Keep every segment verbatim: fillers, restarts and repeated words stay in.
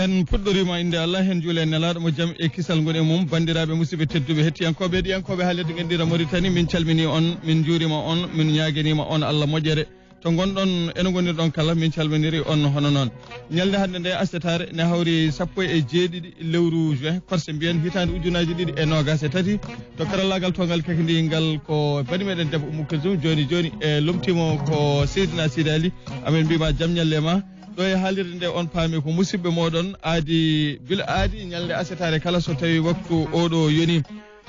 En puɗɗoriima innde Allah, heen njuulee nelaaɗo mo jam e kisal ngoni e mum. Banndiraaɓe musidɓe tedduɓe, hettiyankooɓe, heɗiyankooɓe haalirde Ngenndira Mauritanie, min calminii on, min njuuriima on, min ñaaganiima on Allah moƴƴere. To ngonɗon, eno ngonirɗon kala, min calminiri on hono noon. Ñalnde hannde nde, asetaare, ne hawri sappo e jeeɗiɗi lewru juin, korse mbiyen hitaande ujunaaji ɗiɗi e noogaas e tati. To karallaagal toongal kekndingal ko bani meɗen debbo Umu Kulsum, jooni jooni e lomtiimo ko Seydina Sidi Ali. Amin mbiima jam ñalle ma. Ɗo e haalirde nde on paami ko musidɓe mooɗon aadi, bila aadi ñalnde asetaare kala so tawi waktu oɗo yoni.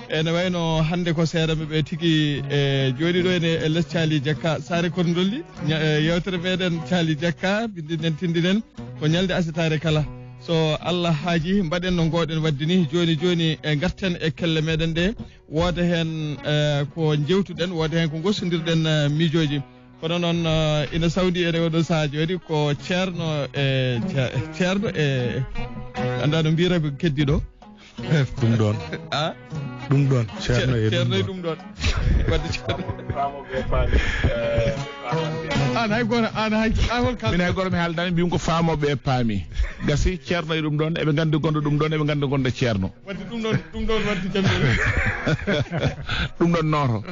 Ene wayno hannde ko seeɗa ɓe tigi e jooɗi ɗo ene e les caali jakka saare kordolli. Ña-, e yewtere meɗen caali jakka, bindinen tindinen ko ñalnde asetaare kala. So Allah haaji, mbaɗen no ngoɗen wadde ni. Jooni jooni e ngarten e kelle meɗen ɗe. Wooda heen, eh, ko njewtuɗen, wooda heen ko ngostondirɗen, eh, miijooji. Kono noon, eh, ina sawndi ene oɗo sahaa jooni ko ceerno e ce-, ceerno e, anndaa no mbiyata ko keddi ɗo. Ɗum ɗoon. A? Ɗum ɗoon. Ceerno e ɗum ceerno e ɗum ɗoon. Wadde ceerno. Aan hay gooto, aan hay, aan hol kal- Min hay gooto mi haaldaani, mbiyum ko faamooɓe e paami. Gasi, ceerno e ɗum ɗoon, eɓe nganndi gonɗo ɗum ɗoon, eɓe nganndi gonɗo ceerno. Wadde ɗum ɗoon, ɗum ɗoon wadde jamɗe. Ɗum ɗoon nooto.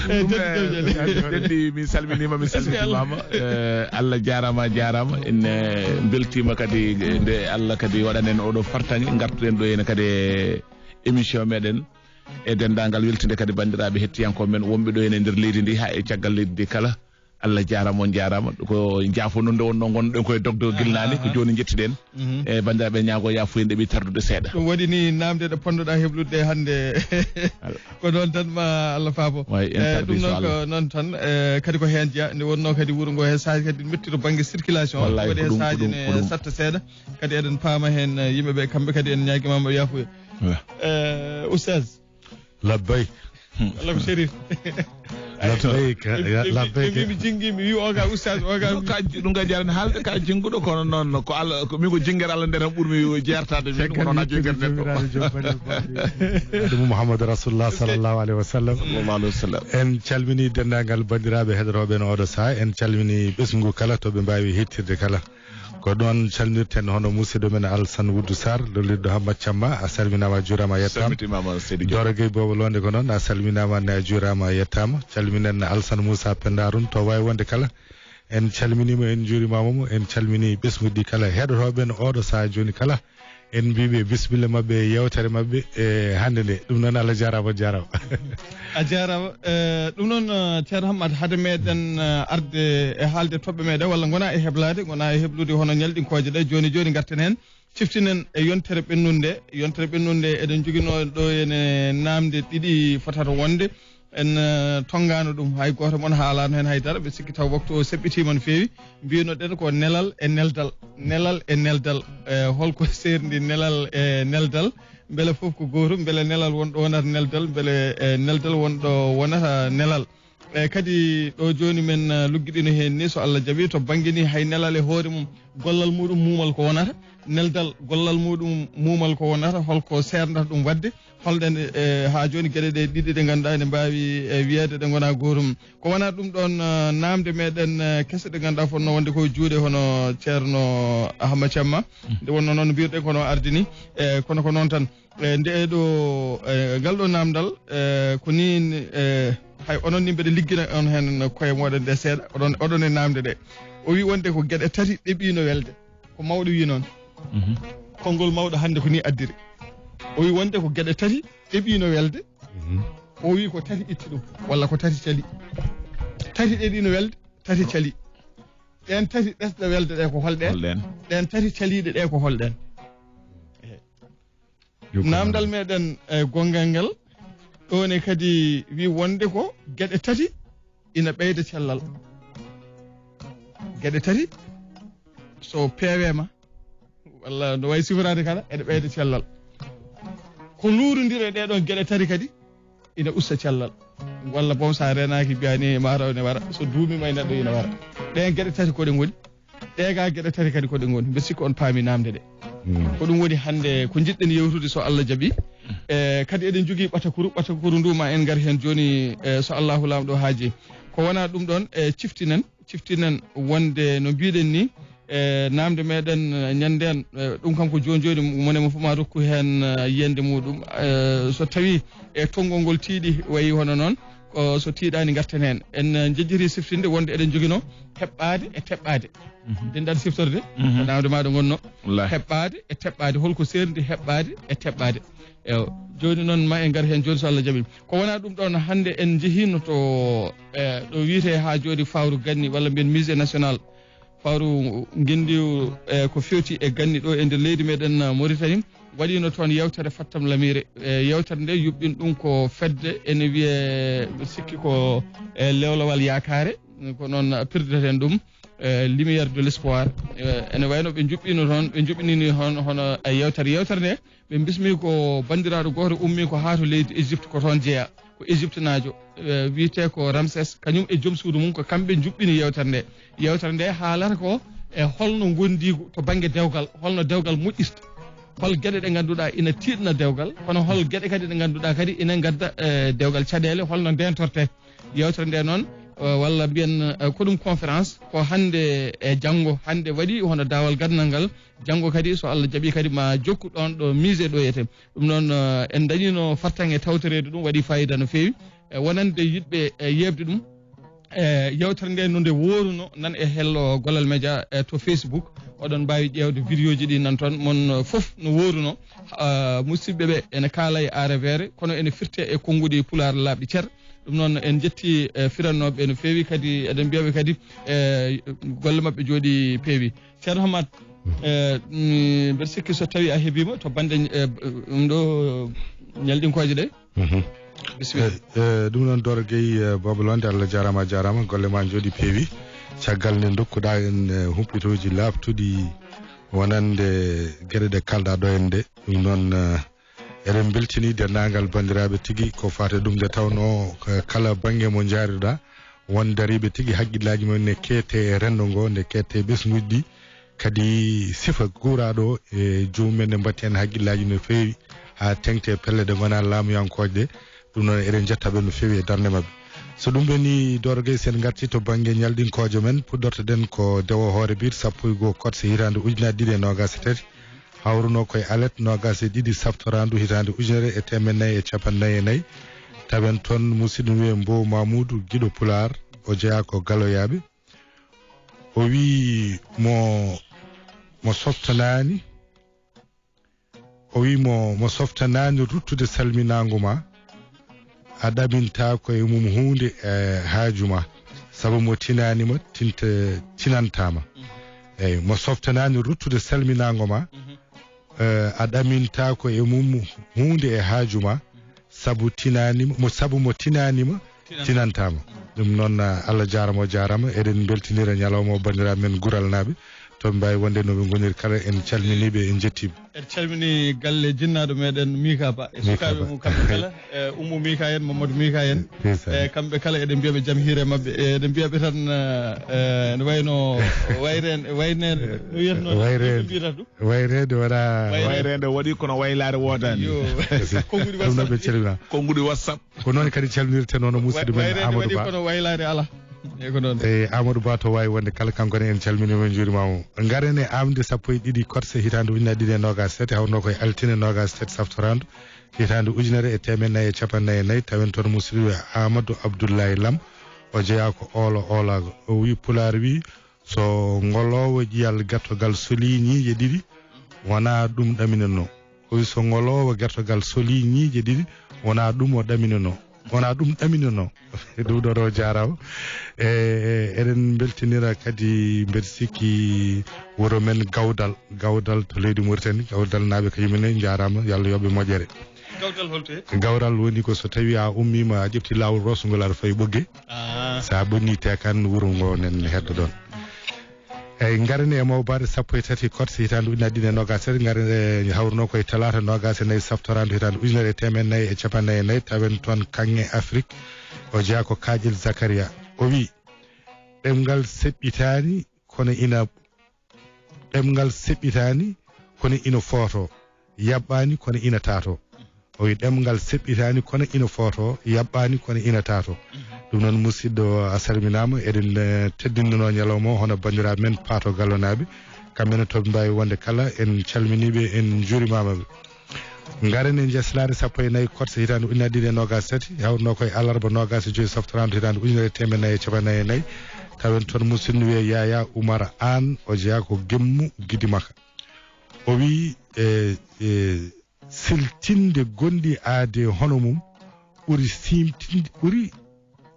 Eh, Ɗum, teddi eh, jawjali. Teddi, min salminiima, min salmitimaama. Eh, Allah jaaraama, jaaraama. En, eh, mbeltiima kadi nde Allah kadi waɗani en oɗo fartaŋŋe. Ngartuɗen ɗo heen kadi e émission meɗen. E denndaangal weltinde kadi banndiraaɓe hettiyankooɓe men wonɓe ɗo heen e nder leydi ndi haa e caggal leydi ndi kala. Allah jaaraama, on jaaraama. Ko jaafo noon nde wonnoo ngonɗen koye dogde ko gilnaani, ko jooni njettuɗen. Mhm. E banndiraaɓe ñaago yaafuya nde ɓe tardude seeɗa. Ɗum waɗi ni naamnde ɗe ponnoɗaa heblude ɗe hannde. Al- Ko noon tan ma Allah faabo. Way, en Eh, tardi ɗum noon inchallah. Ko noon tan, eh, kadi ko heen jeyaa. Nde wonnoo kadi wuro ngo heen saaji kadi metti to bannge circulation. Wallahi, waɗi ko heen ɗum, ko saaji ɗum, ne ko ɗum. Satta seeɗa. Kadi eɗen paama heen, eh, yimɓe ɓe, kamɓe kadi en ñaagiima mo yaafuya. Wa. Eh, Oustaz. Labbay. Walla ko Chérif. Labbayka, ya, Ɓe mbi-, labbayka. Ɓe mbi mi jinngii, mi wi o ka oustaz, o ka. No, ka ji-, ɗum ka jarani haalde, ka jinnguɗo, kono noon ko Allah, ko min ko jinngere Allah nde tan ɓurmi jeertaade min, kono na jogi neɗɗo. Joomiraaɗo joom balɗe balɗe. Ɗum Muhammadu Rasulullah sallallahu alaihi wasallam. Sallallahu alaihi wasallam. En calmini denndaangal banndiraaɓe heɗotooɓe no oɗo saha, en calmini ɓesngu kala to ɓe mbaawi hettirde kala. Ko ɗoon calminirten hono musidɗo men Alsan Wuddu Sarr, lollirɗo Hamma Camma, a salminaama, a juuraama, a yettaama. Salmitimaama, Seydi Diop. Doro Gueye Boobo Loonde ko noon, a salminaama, ne a juuraama, a yettaama. Calminen Alsan Moussa Penda Arun to waawi wonde kala. En calminiima, en njuurimaama mo, en calmini ɓesnguɗi kala heɗotooɓe men oɗo saha jooni kala. En mbiiɓe bisimilla maɓɓe e yeewtere maɓɓe e hannde nde. Ɗum noon, Allah jaaraama, on jaaraama. A jaaraama. Eh, ɗum noon, eh, Ceerno Hammat, hade meɗen, eh, arde e haalde toɓɓe meɗen, walla ngona e heblaade, ngona e heblude hono ñalɗinkooje ɗe. Jooni jooni ngarten heen, ciftinen e yontere ɓennunde. Yontere ɓennunde eɗen njoginoo ɗo ene naamnde ɗiɗi fotata wonde. En, eh, tonngaano ɗum, hay gooto mon haalaano heen hay dara. Ɓe sikki taw waktu o seɓɓitiima no feewi. Mbiynoɗen ko nelal e neldal. Nelal e neldal. Eh, holko seerndi nelal e neldal? Mbele fof ko gootum? Mbele nelal wonɗo wonata neldal? Mbele, eh, neldal wonɗo wonata nelal? Eh, kadi ɗo jooni men, eh, luggiɗino heen ni, so Allah jaɓi, to bannge ni hay nelal e hoore mum, gollal muɗum muumal ko wonata. Neldal, gollal muɗum muumal ko wonata. Holko seerndata ɗum waɗde? Holɗen, eh, haa jooni geɗe ɗe ɗiɗi ɗe ngannduɗaa ene mbaawi, eh, wiyeede ɗe ngona gootum. Ko wona ɗum ɗoon, eh, naamnde meɗen, eh, kese ɗe ngannduɗaa fotnoo wonde ko e juuɗe hono Ceerno Ahmad Camma. Mm. Nde wonnoo noon mbirɗen kono ardini, eh, kono ko noon tan. Eh, nde ɗo, eh, ngal ɗo naamndal, eh, ko ni, eh, hay onon ni mbeɗa liggina on heen koye mooɗon nde seeɗa, oɗon, oɗon e naamnde ɗe. O wi wonde ko geɗe tati ɗeɓino welde. Ko mawɗo wi noon. Mhm. Konngol mawɗo hannde ko ni addiri. O wi wonde ko geɗe tati ɗeɓino welde. Mhm. O wi ko tati itti ɗum, walla ko tati cali. Tati ɗeɓino welde, tati cali. Ɗeen tati ɗesɗe welde ɗe ko holɗeen? Holɗeen? Ɗeen tati caliiɗe ɗe ko holɗeen? Ehe. Yo ko naamndal meɗen e gonngal ngal, ɗoon e kadi wi wonde ko geɗe tati ina ɓeyda cellal. Geɗe tati, so peeweema, walla no wayi sifraade kala, ene ɓeyda cellal. Ko luurondire ɗee ɗoon geɗe tati kadi ina usta cellal. Walla boom, so a reenaaki, mbiyaa ni ma raw ne wara, so duumiima e neɗɗo ina wara. Ɗeen geɗe tati ko ɗe ngoni? Ɗee ga geɗe tati kadi ko ɗe ngoni? Mbe sikki on paami naamnde ɗe. Mm. Ko ɗum woni hannde ko njiɗɗen yewtude so Allah jaɓi. E, kadi eɗen njogii ɓatakuru, ɓatakuru ndu ma en ngar heen jooni, e, so Allahu Laamɗo haaji. Ko wona ɗum ɗoon, e, ciftinen, ciftinen wonde no mbiɗen ni, e naamnde meɗen, eh, ñanndeen, eh, ɗum kam ko jooni jooni, mone mo fof ma rokku heen, eh, yiyannde muɗum. Eh, so tawii e tonngol ngol tiiɗi wayi hono noon, ko so tiiɗaani ngarten heen. En, eh, njejjiti siftinde wonde eɗen njoginoo heɓɓaade e teɓɓaade. Mhm. Denɗaɗo siftorde, mhm, ko naamnde maɗa ngonno. Wallaahi. Heɓɓaade e teɓɓaade, holko seerndi heɓɓaade e teɓɓaade? Ewa, jooni noon ma en ngar heen jooni so Allah jaɓi. Ko wonaa ɗum ɗoon, hannde en njehiino to, eh, ɗo wiyetee haa jooɗi Fawru Ganni, walla mbiyen Musée National. Fawru ngenndi, eh, ko feewti e ganni ɗo e nder leydi meɗen, eh, Mauritanie, waɗiino toon yeewtere Fattam Lamiire. Eh, yeewtere nde yuɓɓin ɗum ko fedde ene wiyee, mbiɗa sikki ko, eh, Lewlawal Yaakaare, ko noon pirdeten ɗum, eh, Lumière de l'Espoir. Eh, ene wayno ɓe njuɓɓiino toon, ɓe njuɓɓinini hon-, hono, eh, yeewtere, yeewtere nde ɓe mbismi ko banndiraaɗo gooto ummii ko haa to leydi Égypte, ko toon jeyaa, ko Égyptenaajo, eh, wiyetee ko Ramsès, kañum e joom suudu mum, ko kamɓe njuɓɓini yeewtere nde. Yeewtere nde haalata ko e holno ngondiigu to bannge dewgal, holno dewgal moƴƴirta, hol geɗe ɗe ngannduɗaa ina tiiɗna dewgal, kono hol geɗe kadi ɗe ngannduɗaa kadi ina ngadda, eh, dewgal caɗeele, holno ndeentortee. Yeewtere nde noon, eh, walla mbiyen, eh, ko ɗum conférence, ko hannde e janngo, hannde waɗi hono daawal gadanal ngal, janngo kadi so Allah jaɓi kadi ma jokku ɗoon ɗo musée ɗo yete. Ɗum noon, eh, en dañiino fartaŋŋe tawtoreede ɗum, waɗi faayiida no feewi. Eh, wonande yiɗɓe, eh, yeeɓde ɗum, eh, yeewtere nde no nde wooruno nan e Hello Gollal Media, eh, to Facebook. Oɗon mbaawi ƴeewde vidéoji ɗi nan toon. Mon, eh, fof no wooruno. Ah, musidɓe ɓe ene kaala e aarabeere, kono ene firte e konnguɗi pulaar laaɓɗi cer. Ɗum noon en njetti, eh, firannooɓe ɓe no feewi, kadi eɗen mbiyaɓe kadi, eh, golle maɓɓe jooɗi peewi. Ceerno Hammat, eh, mi, mbeɗa sikki so tawii a heɓiima to bannde, eh, ɗum ɗo ñalɗinkooje ɗe. Mhm. Bisimilla. Eh, eh, ɗum noon Doro Gueye, eh, Babalonde, Allah jaaraama, a jaaraama, golle ma njooɗi peewi. Caggal nde ndokkuɗaa en, eh, humpitooji laaɓtuɗi wonande geɗe ɗe kalɗaa ɗo en ɗe. Ɗum noon, eh, eɗen mbeltini denndaangal banndiraaɓe tigi ko faati e ɗum nde tawnoo, eh, kala bannge mo njaaruɗaa, won dariiɓe tigi hakkillaaji mum ne keete e renndo ngo, ne keete e ɓesnguuji ɗi. Kadi sifa guuraaɗo e joomum en ne mbatti heen hakkillaaji no feewi haa teŋti e pelle ɗe ngonaa laamuyankooje ɗe. Ɗum noon eɗen njetta ɓe no feewi e darnde maɓɓe. So ɗum ɓenni Doro Gueye, so en ngartii to bannge ñalɗinkoojo men, puɗɗortoɗen ko dewo hoore biir sappo e goo koɗse hitaande ujunaaji ɗiɗi e noogaas e tati. Hawruno ko e alet noogaas e ɗiɗi saftoraandu hitaande ujunere e teemedde nayi e capanɗe nayi e nayi. Tawen toon musidɗo wiyee Mbow Mamoudou, giɗo Pulaar, o jeyaa ko Galoyaaɓe. O wii mo, mo softanaani, o wii mo, mo softanaani ruttude salminaango ma, a ɗamintaako e mum huunde e haaju ma, sabu mo tinaani ma, tinta-, tinantaa ma. Eey, mo softanaani ruttude salminaango ma, eh, a ɗamintaako e mum huunde e haaju ma, sabu tinaani ma, mo, sabu mo tinaani ma, tinantaa ma. Ɗum noon, eh, Allah jaaraama, o jaaraama. Eɗen mbeltinira ñalawma o banndiraaɓe men Guralnaaɓe. To ɓe mbaawi wonde no ɓe ngoniri kala, en calminii ɓe, en njettii ɓe. En calminii galle jinnaaɗo meɗen Mika Ba e Mika sukaaɓe Ba. Mum kamɓe kala, e Ummu Mika en, Mamadou Mika en. Ndeysaan. E kamɓe kala eɗen mbiya ɓe jam hiire maɓɓe. E eɗen mbiya ɓe tan, eh, eh, no wayno wayren-, wayneede, no wiyatnoo? Wayreede. Mbiyata ɗum? Wayreede waɗa. Wayreede. Wayreede waɗi kono waylaare woodaani. Yo. Konnguɗi ɗum noon ɓe WhatsApp. Calmina. Konnguɗi WhatsApp. Ko noon kadi calmirten noon musidɗo men Wayreede Amadou waɗi Ba. Kono waylaare alaa. E ko noon. E Amadou Ba to waawi wonde kala kanko ne en calminii mo, en njuuriima mo. Ngaren e aamde sappo e ɗiɗi koɗse hitaande ujunaaji ɗiɗi e noogaas e tati, hawno koye altine noogaas e tati saftoraandu hitaande ujunere e teemedde nayi e capanɗe nayi e nayi, tawen toon musidɗo Amadou Abdoulaye Lam, o jeyaa ko Oolo Oolaago. O wii Pulaar wii, so ngoloowo ƴiyal gertogal solii ñiiƴe ɗiɗi, wonaa ɗum ɗaminanoo. O wii so ngoloowo gertogal solii ñiiƴe ɗiɗi, wonaa ɗum o ɗaminanoo. Wonaa ɗum ɗaminanoo. Ɗum ɗo ɗo jaaraama. E, e, eɗen mbeltinira kadi, mbeɗa sikki, wuro men Gawdal. Gawdal to leydi Mauritanie. Gawdal naaɓe kañum ne njaaraama. Yo Allah yoɓ ɓe moƴƴere. Gawdal holto e? Gawdal woni ko so tawii a ummiima, a ƴefti laawol rosngol, aɗa fayi Ɓoggee. Ah. So a ɓonnii Teekaan, wuro ngo nen heddo ɗoon. Eyi, ngarani e mawbaade sappo e tati koɗse hitaande ujunaaji ɗiɗi e noogaas e tati, ngaren e hawruno koye talaata noogaas e nayi saftoraandu hitaande ujunere e teemedde nayi e capanɗe nayi e nayi, tawen toon kaŋŋe Afrik, o jeyaa ko Kaaƴel Zakaria. O wii, ɗemngal seɓɓitaani, kono ina, ɗemngal seɓɓitaani, kono ina footoo. Yaɓɓaani kono ina taatoo. O wi ɗemngal seɓɓitaani kono ina footoo, yaɓɓaani kono ina taatoo. Ɗum noon, musidɗo, a salminaama. Eɗen, eh, teddinanoo ñalawma o, hono banndiraaɓe men Paato Gallonaaɓe. Kamɓe ne, to ɓe mbaawi wonde kala, en calminii ɓe, en njuurimaama ɓe. Ngaren e njeslaare sappo e nayi korse hitaande ujunere ɗiɗi e noogaas e tati, hawrunoo ko e alarba noogaas e joy saftoraandu hitaande ujunere e teemedde nayi e capanɗe nayi e nayi. Tawen toon musidɗo wiyee Yaya Umar Aan, o jeyaa ko Gemmu Gidimaka. O wiyi, e, e, siltinde gonɗi aadee hono mum ɓuri siimtinde, ɓuri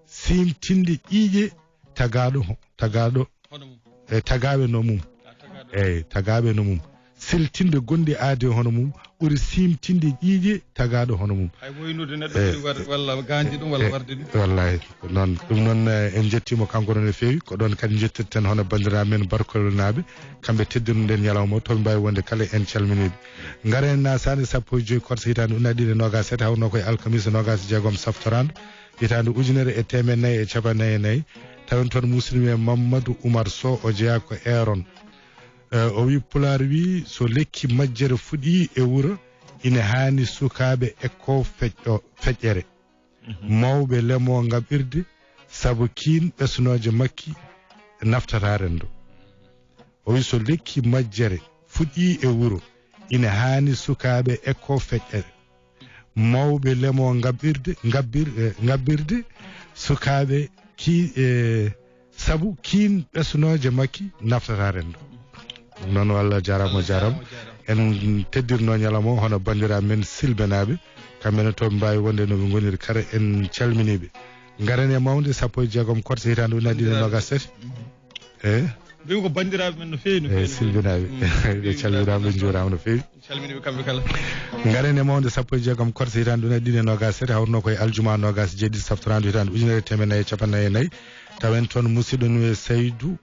siimtinde ƴiiƴe tagaaɗo, tagaaɗo, hono mum. E, tagaaɓe no mum. A, tagaaɗo. Eyi, tagaaɓe no mum. Siltinde gonɗi aadee hono mum ɓuri siimtinde ƴiiƴe tagaaɗo hono mum. Hay woynude neɗɗo, eyi, foti war-, walla gañde ɗum, walla, eyi, warde ɗum. Wallahi. Noon, ɗum noon, eh, en njettiima kanko noon no feewi. Ko ɗoon kadi njettirten hono banndiraaɓe men Barkolonaaɓe, kamɓe teddinooɗen ñalawma o, to ɓe mbaawi wonde kala, en calminii ɓe. Ngaren e njeslaare sappo e joy korse hitaande ujunere ɗiɗi e noogaas e tati, hawrunoo ko e alkamisa noogaas e jeegom saftoraandu hitaande ujunere e teemedde nayi e capanɗe nayi e nayi, tawen toon musidɗo men Mamadou Oumar Sow, o jeyaa ko Eeron. Eh, o wiyi, Pulaar wiyi, so lekki majjere fuɗii e wuro, ine haani sukaaɓe ekkoo feƴƴo-, feƴƴere. Mhm. Mawɓe lemoo ngaɓirde, sabu kiin ɓesnooje makki naftataa renndo. O wiyi, so lekki majjere fuɗii e wuro, ine haani sukaaɓe ekkoo feƴƴere. Mawɓe lemoo ngaɓirde, ngaɓir-, eh, ngaɓirde, sukaaɓe ki-, eh, sabu kiin ɓesnooje makki naftataa renndo. Ɗum noon, Allah jaaraama, Allah jaaraama. Jaaraama, jaaraama. En teddirnoo ñalawma o, hono banndiraaɓe men Silbenaaɓe, kamɓe ne to ɓe mbaawi wonde no ɓe ngoniri kala, en calminii ɓe. Ngaren e mawde sappo e jeegom korse hitaande ujunere ɗiɗi e noogaas e tati. Mhm. Eyi. Mbiimi ko banndiraaɓe men no feewi, no feewi, no feewi. Eyi, Silbenaaɓe. Mm. Ɓe calminaama, ɓe njuuraama no feewi. Calminii ɓe kamɓe kala. Ngaren e mawde sappo e jeegom korse hitaande ujunere ɗiɗi e noogaas e tati, hawrunoo ko e aljuma noogaas e jeeɗiɗi saftoraandu hitaande ujunere e teemedde nayi e capanɗe nayi e nayi. Tawen toon musidɗo no wiyee Saydu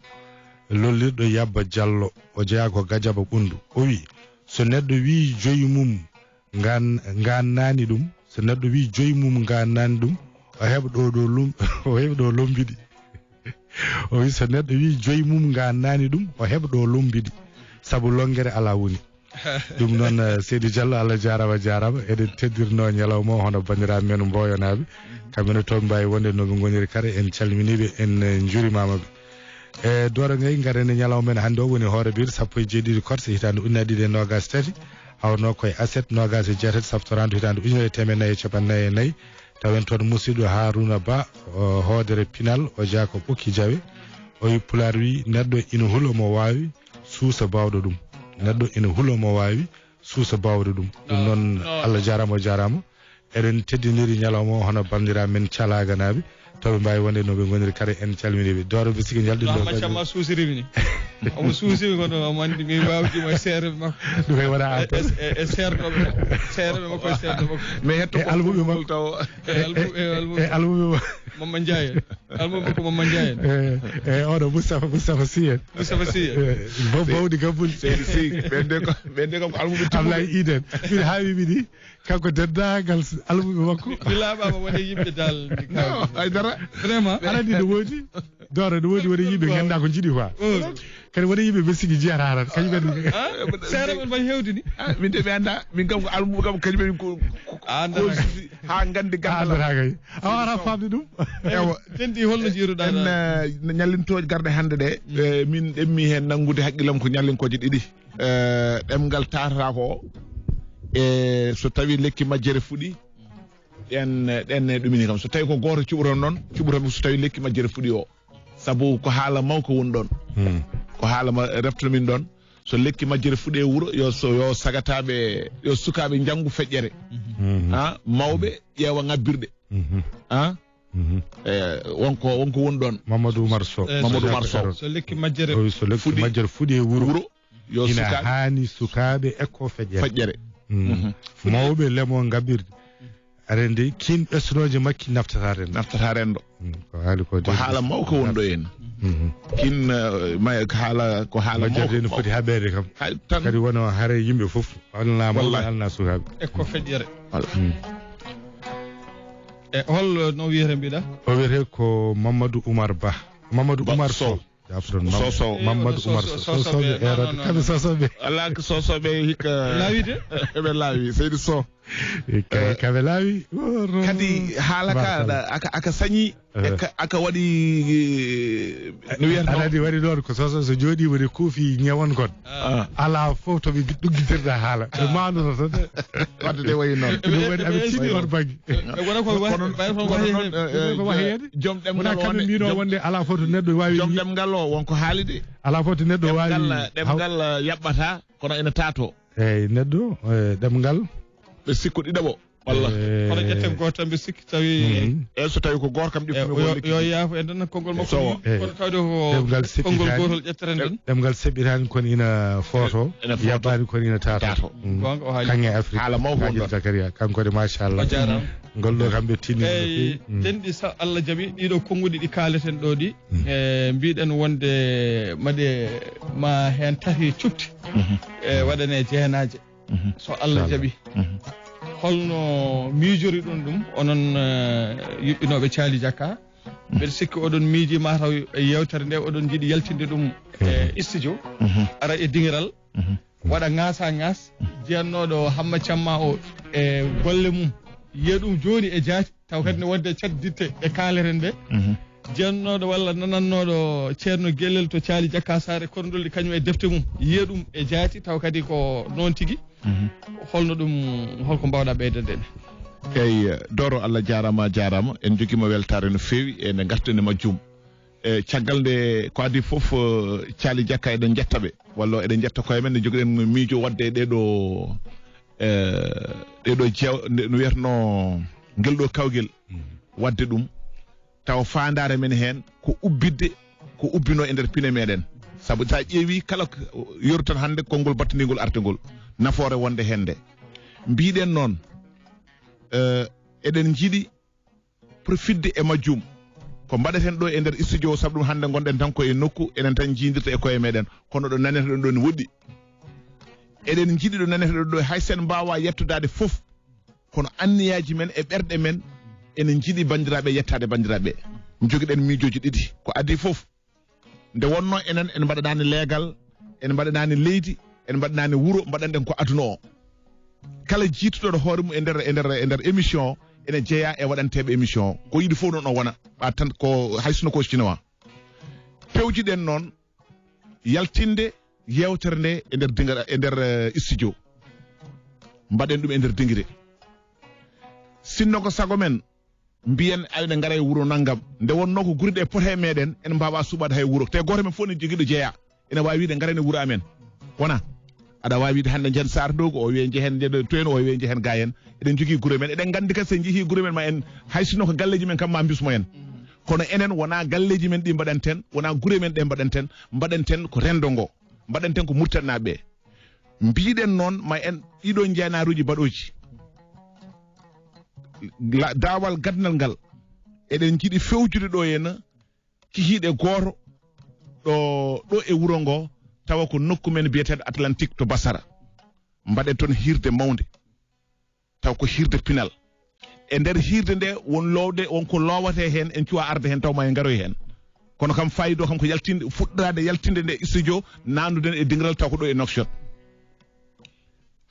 lollirɗo Yabba Jallo, o jeyaa ko Gajaba Ɓunndu. O wiyi, so neɗɗo wiyi joyi mum ngaan-, ngaannaani ɗum, so neɗɗo wiyi joyi mum ngaannaani ɗum, o heɓa ɗo, ɗo lum-, o heɓa ɗo lombiɗi. O wiyi, so neɗɗo wiyi joyi mum ngaannaani ɗum, o heɓa ɗo lombiɗi, sabu lonngere alaa woni. Ɗum noon, eh, Seydi Diallo, Allah jaaraama, jaaraama. Eɗen teddirnoo ñalawma o, hono banndiraaɓe men Mboyonaaɓe. Kamɓe ne to ɓe mbaawi wonde no ɓe ngoniri kala, en calminii ɓe, en, eh, njuurimaama ɓe. E Dooro Ngay, ngaren e ñalawma men hannde o, woni hoore biir sappo e jeeɗiɗi korse hitaande ujunere ɗiɗi e noogaas e tati, hawrunoo ko e aset noogaas e jeetati saftoraandu hitaande ujunere e teemedde nayi e capanɗe nayi e nayi. Tawen toon musidɗo Haruna Ba, o hoodere pinal, o jeyaa ko Ɓokki Jawe. O wiyi, Pulaar wiyi, neɗɗo ina hula mo waawi, suusa baawɗo ɗum. Neɗɗo ina hula mo waawi, suusa baawɗo ɗum. Ɗum noon, Allah jaaraama, o jaaraama. Eɗen teddiniri ñalawma o, hono banndiraaɓe men Calaaganaaɓe, to ɓe mbaawi wonde no ɓe ngoniri kala, en calminii ɓe. Dooro, mbi sikki njalɗi ɗo. Hamma Camma suusiri mi ni. Omo suusi mi, kono omo anndi mi waawdi mo e seereɓe makko. Ɗum kay wona an tan. E, e, e seernoɓe makko. Seereɓe makko e seernoɓe makko. Mais hetto e ko almuɓe makko. Taw. E almuɓe, e almuɓe. E almuɓe makko. Mamma Ndiaye. Almuɓe makko Mamma Ndiaye. E, e, oɗo Moustapha, Moustapha Sy en. Moustapha Sy en. E, bo-, bawɗi Gabbuli. Seydi Sy, ɓen de ko, ɓen de ko almuɓe Ablaye Iden. Mbiɗa haawi mi ni. Kanko denndaangal s-, almuɓe makko. Mi, mi laaɓaama woni yimɓe dal. No, hay dara. Vraiment. Aɗa anndi no woodi? Dooro, no woodi, woni yimɓe nganndaa ko njiɗi quoi. Mm. Kadi woni yimɓe ɓe sigi njiyata tan, kañum en. Ah, seeɗa men mbaɗi heewde ni. Ah, min de mi anndaa. Min kam ko almuɓe kam, kañum en ko, ko, ko, ah, ko anndaa. Haa nganndi gandal. Ah, anndaa kay. Awa, aɗa faamde ɗum? Ewa. Tenɗi holno jiiruɗaa en, ɗum? Eh, ñallintooje garɗe hannde ɗe, mm, eh, min ɗemmi heen nanngude haqqillam ko ñallinkooje ɗiɗi. Eh, ɗemngal taatata ko, e so tawii lekki majjere fuɗii, ɗen, ɗen e ɗumini kam. So tawii ko gooto cuɓoton noon, cuɓoton so tawii lekki majjere fuɗii o. Sabu ko haala mawka woni ɗoon. Hmm. Ko haala ma-, reftomin ɗoon. So lekki majjere fuɗii e wuro, yo so, yo sagataaɓe, yo sukaaɓe njanngu feƴƴere. Hmm. Ha, mawɓe ƴeewa ŋabbirɗe. Hmm. Ha? Mhm. Eh, wonko, wonko woni ɗoon. Mamadou Oumar Sow. Eh, Mamadou Oumar Sow. So lekki majjere, o wi so lekki fuɗi, majjere fuɗi e wuro, wuro, yo ina sukaaɓe, haani sukaaɓe ekko feƴƴere. Feƴƴere. Mm. Mhm. Mawɓe lemo ngabbirde. Aɗa anndi, kiin ɓesnooje makki naftata renndo. Naftata renndo. Mm. Ko haali ko, ko de haala mawko woni ɗo en. Mhm. Kiin, eh, ma-, ko haala, ko haala majjere mawko, de no foti mawko haɓeede kam. Hay tan. Kadi wano hare yimɓe fof, alna mawɓe, wallahi, alna sukaaɓe. Ekko feƴƴere. Voilà. Mm. E hol no wiyete mbiɗa? O wiyete ko Mamadou Oumar Ba. Mamadou Ba Oumar Sow. Sow. Jafron Sow, Mam-, Sow. Mamadou Oumar Sow, Sow, Sow, Sow, Sow, Sow, ɓe, non, non, non, kamɓe non. Sow, Sow ɓe. Ala ko Sow, Sow ɓe hikka. Laawide? Ɓe laawi, Seydi Sow. Kawe laawi. Kadi haala ka aka sañi. Aka waɗi no wiyata aɗa andi waɗi noon ko soso so jooɗiima ne kuufi ñewon kon. Alaa fof to ɓe ɗuggitirɗa haala ɓe maandoto tan. Wadde de wayi noon. Ɗum waɗi aɓe tini on bagi. Wona ko waheede. Joom ɗemngal wonde joom ɗemngal o wonko haali de. Alaa fof to neɗɗo waawi ɗemngal yaɓɓata kono ina taato. Eyi neɗɗo ɗemngal. Ɓe sikko ɗiɗaɓo. Walla kono ƴetten gooto tan mbiɗa sikki tawi e so tawi ko gooto kam ɗiɗo yo yaafo en tan konngol makko kono tawde ko konngol gootol ƴetteren tan. Ɗemngal seɓɓitaani kono ina footo. Yaɓɓaani kono ina taato. Goonga o haali kaŋŋe Afrique haala mawfo. Zakaria kanko de machallah. Ngol ɗo kam ɓe tini eyi denɗi sa Allah jaɓi ɗiɗo konnguɗi ɗi kaaleten ɗo ɗi e mbiɗen wonde maɗe ma heen tahi cufti e waɗane jeenaaje. So Allah jaɓi holno miijori ɗum ɗum onon yuɓɓinooɓe caali jakka? Mbeɗa sikki oɗon miiji mataw e yewtere nde oɗon jiɗi yaltinde ɗum e studio ara e dingiral waɗa ŋaasa ŋaas jiyannooɗo hamma camma o e golle mum yiya ɗum jooni e jaati taw kadi ne wonde cadditte ɗe kaaleren ɗe. Jennooɗo walla nanannooɗo ceerno gelel to caali jakka saare korndolli kañum e defte mum yiya ɗum e jaati taw kadi ko noon tigi. Holno ɗum holko mbawɗa ɓeydande en? Eyi doro Allah jarama jarama en jogiima weltaare no feewi e nde ngarten e majjum. E caggal nde ko adii fof caali jakka eɗen njetta ɓe walla eɗen njetta koye men nde jogiɗen miijo waɗde e ɗeɗo e ɗeɗo jeew no wiyatno ngel ɗo kawgel waɗde ɗum. Tawa faandaare men heen ko ubbitde ko ubbinoo e nder pine meɗen. Sabu so a ƴeewi kala yoru tan hannde konngol battindiingol artengol nafoore wonde heen nde mbiɗen noon eɗen njiɗi profitde e majjum ko mbaɗeten ɗo e nder studio o sabu ɗum hannde ngonɗen tan ko e nokku enen tan njiidirta e koye meɗen kono ɗo naneten ɗo ne woɗɗi. Eɗen njiɗi ɗo naneten ɗo hay sen mbaawa yettodaade fof kono anniyaaji men e ɓerɗe men ene njiɗi banndiraaɓe yettaade banndiraaɓe jogiɗen miijooji ɗiɗi ko adii fof. Nde wonnoo enen en mbaɗanaani leegal en mbaɗanaani leydi en mbaɗanaani wuro mbaɗanɗen ko aduna o. Kala jiituɗo hoore mum e nder e nder e nder émission o ene jeyaa e waɗanteeɓe émission o ko yiɗi fof noon o wona ɓa tan ko hay sino ko chinois. Pewjiɗen noon yaltinde yeewtere nde e nder dingira e nder studio mbaɗen ɗum e nder dingire. Sinno ko sago men mbiyen ayɗe ngara e wuro nanngam nde wonnoo ko guri ɗe pote e meɗen en mbaawa suɓaade hay wuro te gooto men fof ne jogiiɗo jeeya ene waawi wiide ngaren e wuro amen wona aɗa waawi wiide hannde njehen Saar Ndoogu o wiye njehen njehen toon o wiye njehen Gayen eɗen njogii gure men eɗen nganndi kadi so en njehii gure men ma en hay sinno ko galleeji men kam ma mbismo en kono enen wonaa galleeji men ɗi mbaɗanten wonaa gure men ɗe mbaɗanten mbaɗanten ko renndo ngo mbaɗanten ko Muritaninaaɓe ɓe mbiɗen noon ma en ɗiɗo njeenaaruuji baɗooji daawal gadnal ngal eɗen njiɗi fewjude ɗo henna kihiiɗe gooto ɗo ɗo e wuro ngo tawa ko nokku men biyeteeɗo Atlantique to Basara mbaɗen toon hiirde mawnde taw ko hiirde pinal e nder hiirde nde won loowde won ko loowate heen en cuwa arde heen taw ma en ngaroy heen kono kam faayiida o kam ko yaltinde fuɗɗoraade yaltinde nde studio naanduɗen e dingiral taw ko ɗo e Nouakchott.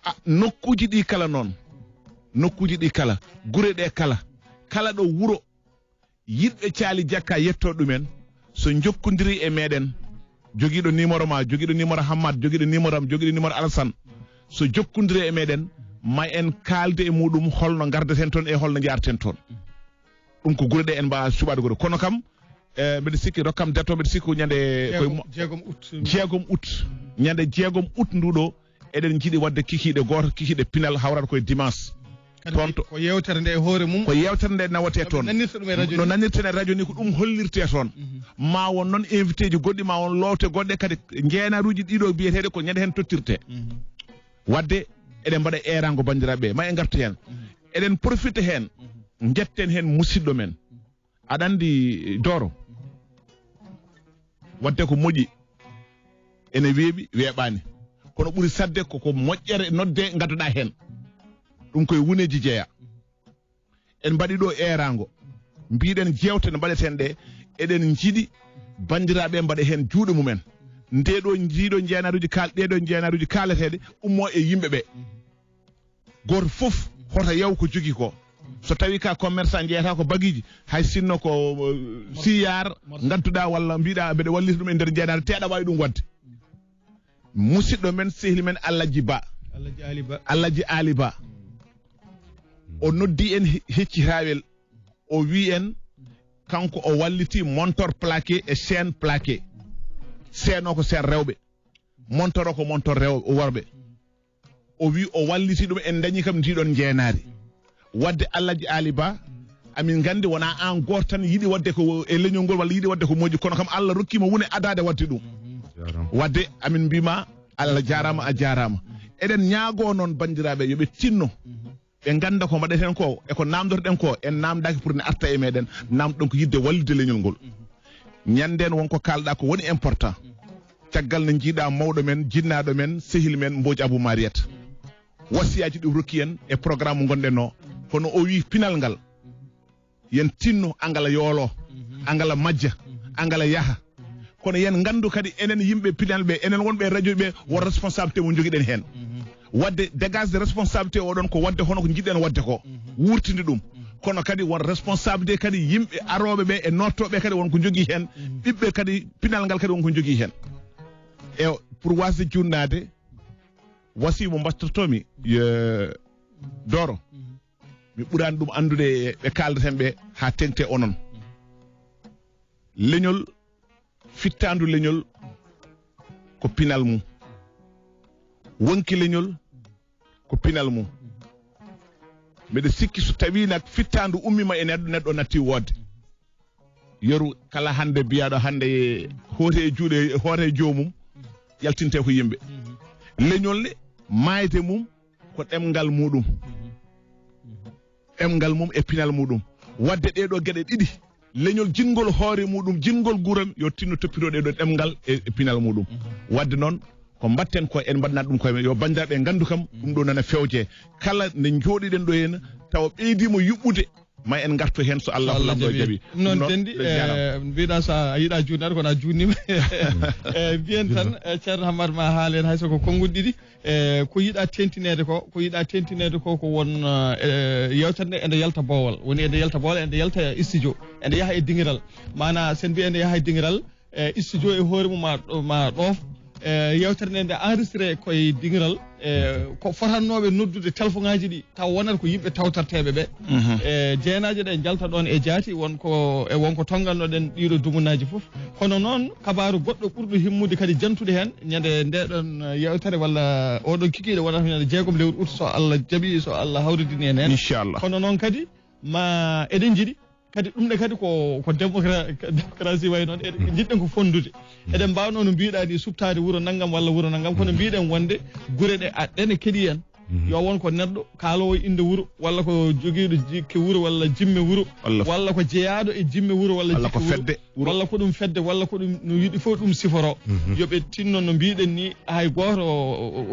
A nokkuuji ɗi kala noon nokkuuji ɗi kala gure ɗe kala kala ɗo wuro yiɗɓe caali jakka yetto ɗumen so njokkondirii e meɗen jogiiɗo numéro ma jogiiɗo numéro Hammat jogiiɗo numéro am jogiiɗo numéro Alassane so jokkondirii e meɗen ma en kaalde e muɗum holno ngardeten toon e holno njaarten toon. Ɗum ko gure ɗe en mbaawa suɓaade gure kono kam e mbeɗa sikki rokkam datto mbeɗa sikki ko ñande koye jeegom août jeegom août ñande jeegom août nduɗo eɗen njiɗi waɗde kikiiɗe gooto kikiiɗe pinal hawrata koye dimanche. Toon to ko yewtere nde e hoore mum ko yewtere nde nawate toon no nannirten e radio ni ko ɗum hollirte toon ma won noon invité ji goɗɗi ma won loowte goɗɗe kadi jeenaruuji ɗiɗo biyeteeɗe ko ñande heen tottirte. Waɗde eɗen mbaɗa eeraango banndiraaɓe ɓe ma en ngartu heen eɗen profite heen njetten heen musidɗo men aɗa anndi dooro waɗde ko moƴƴi ene weeɓi weeɓaani kono ɓuri saɗde koko moƴƴere nodde ngadduɗaa heen ɗum koye wuneeji jeyaa. En mbaɗi ɗo eeraango mbiɗen jeewte no mbaɗeten ɗe eɗen njiɗi banndiraaɓe mbaɗa heen juuɗe mumen ndeɗo ndiɗo jeenaruuji kal ɗeɗo jeenaruuji kaaleteeɗe ummo e yimɓe ɓe gooto fof hoto yaw ko jogi ko. So tawi ka commerçant jeeyata ko bagiji, hay sinno ko siyar ngadduɗa walla mbiɗa mbeɗa wallita ɗum e nder jeenaare te aɗa wawi ɗum wadde. Musidɗo men sehli men Alhaji Ba. Alhaji Ali Ba. Alhaji Ali Ba. O noddi en he- hecci rawel. O wi en kanko o walliti montor plaqué e chaîne plaqué. Seeno ko seen rewɓe. Montor o ko montor rew worɓe. O wi o walliti ɗum en dañi kam ndiɗon jeenaari. Wadde Alhaji Ali Ba amin gandi wona an goto tan yiɗi wadde ko e leñol ngol walla yiɗi wadde ko moƴƴi kono kam Allah rokkima wone adade wadde ɗum. Wadde amin mbima Allah jarama a jarama. Eɗen ñaago noon bandiraɓe yoɓe tinno ɓe ngannda ko mbaɗeten ko e ko namdotoɗen ko en namdaki pour ne arta e meɗen. Namdoɗen ko yidde wallide leñol ngol. Ñanden won ko kalɗa ko woni important. Caggal ne jiiɗa mawɗo men jinnaɗo men sehil men Mbodj Abou Mariette. Wasiyaji ɗi rokki en e programme mo gonɗen o, kono o wi pinal ngal yen tinno angala yoolo, angala majja, angala yaha. Kono yen ngandu kadi enen yimɓe pinal ɓe, enen wonɓe e radio ɓe, won responsabilité mo jogiɗen hen. Wadde dégage de responsabilité oɗon ko wadde hono ko jiɗɗen wadde ko, wurtinde ɗum. Kono kadi won responsabilité kadi yimɓe arooɓe ɓe e nottoɓe kadi won ko jogii hen. Ɓiɓɓe kadi pinal ngal kadi won ko jogii hen. E pour wasde junnade wasi mo mbattotomi, Doro, mi ɓurani ɗum anndude e ɓe kaaldaten ɓe haa teŋte onon. Leñol, fittandu leñol ko pinal mum. Wonki leñol ko pinal mum. Mbeɗa sikki so tawi nak fittandu ummima e neɗɗo, neɗɗo natti woodde. Yeru kala hannde biyaɗo hannde hoote e juuɗe hoote e joomum yaltinte ko yimɓe. Leñol ne maayde mum ko ɗemngal muɗum. Ɗemngal mum e pinal muɗum. Wadde ɗeɗo geɗe ɗiɗi leñol jingol hoore muɗum jingol guuram yo tinno toppito ɗeɗo ɗemngal e e pinal muɗum. Wadde noon ko mbatten ko en mbaɗnat ɗum koye men yo banndiraaɓe ngandu kam ɗum ɗo nana fewje. Kala nde jooɗiɗen ɗo hena tawa ɓeydima yuɓɓude ma en ngartu heen so Allah Allah lamɗo jaɓi. Jaɓi ɗum noon dendi. E mbiɗa so a yiɗa juutnaade kono a juutnima. E mbiyen tan e ceerno Hammad ma haalen hay soko konnguɗi ɗiɗi. E ko yiɗa tentinede ko ko yiɗa tentinede ko ko won e yewtere nde ende yalta boowal woni ende yalta boowal ende yalta studio ende yaha e dingiral. Mana sen mbi ende yaha e dingiral e studio e hoore mum ma ma ɗoof. E yewtere nde nde enregistré koye dingiral e ko fotannooɓe noddude téléphone ngaji ɗi taw wonata ko yimɓe tawtorteeɓe ɓe. E jeenaaje ɗe njalta ɗoon e jaati won ko e won ko tonngannoɗen ɗiiɗo dumunaaji fof. Kono noon kabaaru goɗɗo ɓurɗo himmude kadi jantude heen ñande nde ɗoon yewtere walla oɗon kikiiɗe wonata ñande jeegom lewru ut so Allah jaɓi so Allah hawridini en heen. Inchallah. Kono noon kadi ma eɗen njiɗi kadi ɗum ne kadi ko ko démocra- démocratie wayi noon eɗen jiɗɗen ko fonndude. Eɗen mbaawnoo no mbiɗa ni suɓtaade wuro nanngam walla wuro nanngam kono mbiɗen wonde gure ɗe aɗɗene keɗi en yo won ko neɗɗo kaaloowo innde wuro walla ko jogiiɗo jikke wuro walla jimme wuro walla ko jeyaaɗo e jimme wuro walla jikke wuro walla ko ɗum fedde walla ko ɗum no yiɗi fof ɗum siforo. Yo ɓe tinno no mbiɗen ni hay gooto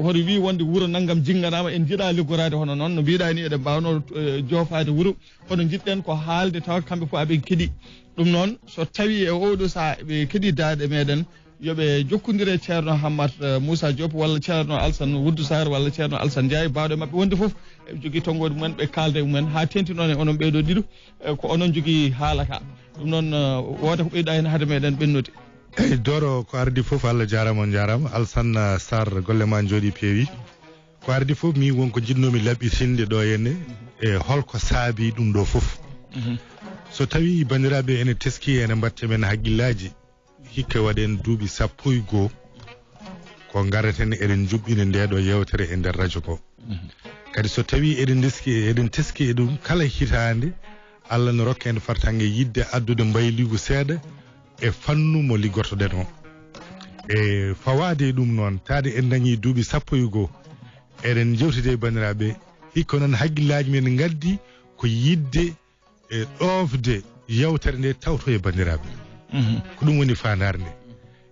hoto wii wonde wuro nanngam jinnganaama en njiɗa liggoraade hono noon no mbiɗa ni eɗen mbaawnoo joofaade wuro. Kono njiɗɗen ko haalde tawa kamɓe fof aɓen keɗi. Ɗum noon so tawi e oɗo saha ɓe keɗi daaɗe meɗen yo ɓe jokkondire ceerno Hammat Moussa Diop walla ceerno Alsan Wuddu Sar walla ceerno Alsan Ndiaye bawɗo e maɓɓe wonde fof eɓe jogui tonggode mumen ɓe kalda e mumen ha tenti noon e onon ɓeɗo ɗiɗo. Ko onon jogui haala ka. Ɗum noon wooda ko ɓeyɗa hen haade meɗen ɓennude. Eyyi Doro ko ardi fof Allah jarama on jarama Alsan Sar golle ma jooɗi peewi. Ko ardi fof min won ko jiɗnomi laɓɓitinde ɗo henne e holko saabi ɗum ɗo fof. So tawi banndiraaɓe ene teski ene mbatte men haqqillaji hikka waɗen duuɓi sappo e goo ko ngareten eɗen juɓɓina nde ɗo yewtere e nder radio ko. Kadi so tawi eɗen ndeski eɗen teski e ɗum kala hitaande Allah no rokka en fartange yidde addude mbayligu seeɗa e fannu mo liggortoɗen o. E fawaade e ɗum noon taade en dañi duuɓi sappo e goo eɗen jewtide e banndiraaɓe hikka noon haqqillaaji men ngaddi ko yidde e ɗoofde yewtere nde tawto e banndiraaɓe. Ko ɗum woni faandaare nde.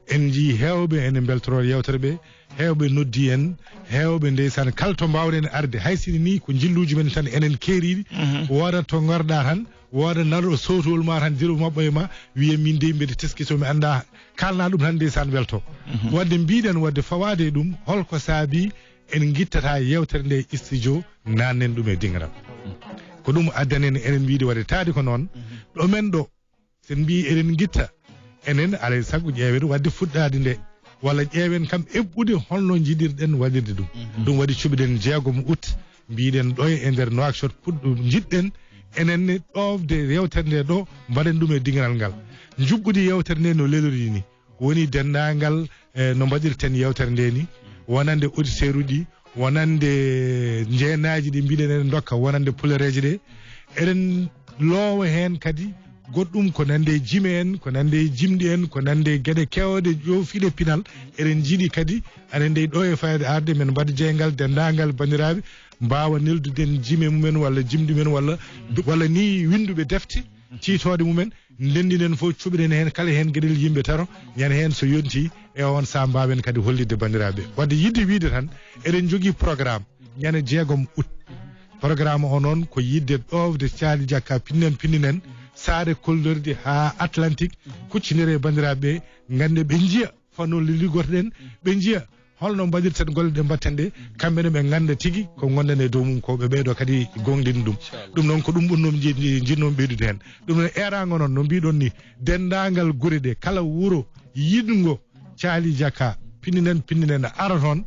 En njii heewɓe ene mbeltoroo yewtere ɓe, heewɓe noddi en, heewɓe ndeysaan kala to mbaawɗen arde hay sini nii ko njilluuji men tan enen keeriiɗi. Woodat to ngarɗaa tan wooda naɗo sowtowol ma tan jiro maɓɓoye ma wiye min dey mbiɗa teski somi annda kalna ɗum tan ndeysaan welto. Wadde mbiɗen wadde fawaade e ɗum holko saabi en gittata yewtere nde e studio nannen ɗum e diŋral. Ko ɗum addani en enen wiide waɗetaade ko noon. Ɗo men ɗo, sen mbiyi eɗen ngitta, enen alay sago ƴeewen waɗde fuɗɗaade nde, walla ƴeewen kam eɓɓude holno njiɗirɗen waɗirde ɗum. Ɗum waɗi cuɓiɗen jeegom août, mbiɗen ɗo e nder Nouakchott puɗɗo njiɗɗen enen ne ɗoofde yewtere nde ɗo, mbaɗen ɗum e diŋral ngal. Njuɓɓudi yewtere nde no lelori ni, woni denndaangal, eh, no mbaɗirten yewtere nde ni, wonande auditeur uji, wonande jeenaaji ɗi mbiɗen eɗen ndokka, wonande pulereeje ɗe. Eɗen loowa heen kadi goɗɗum ko nande e jime en, ko nande e jimɗi en, ko nande e geɗe keewɗe joofiiɗe pinal. Eɗen njiɗi kadi, aɗa nde ɗo e fayde arde, men mbaɗa jeyngal denndaangal banndiraaɓe, mbaawa nelduden jime mumen walla jimɗi men walla, walla ni winnduɓe defte, ciitooɗe mumen, ndenndinen fof, cuɓiɗen heen kala heen geɗel yimɓe taro, ñande heen so yontii, e oon sahaa mbaawen kadi hollitde banndiraaɓe. Wadde yiɗde wiyde tan, eɗen njogii programme ñande jeegom août. Programme o noon ko yiɗde ɗoofde Caali Jakka, pinndinen, pinndinen, saare Kollordi haa Atlantique, kuccinire e banndiraaɓe ɓe, ngannde ɓe njiya fano liggotoɗen, ɓe njiya holno mbaɗirten golle ɗe mbaɗten ɗe, kamɓe ne ɓe ngannda tigi ko ngonɗen e dow mum ko, ɓe ɓeydo kadi goongɗini ɗum. Ɗum noon ko ɗum ɓurnoo mi nji-, nji-, njiɗnoo mi ɓeydude heen. Ɗum noon eeraango noon no mbiɗon ni, denndaangal gure ɗe, kala wuro yiɗngo Caali Jakka, pinndinen, pinndinen, ara toon,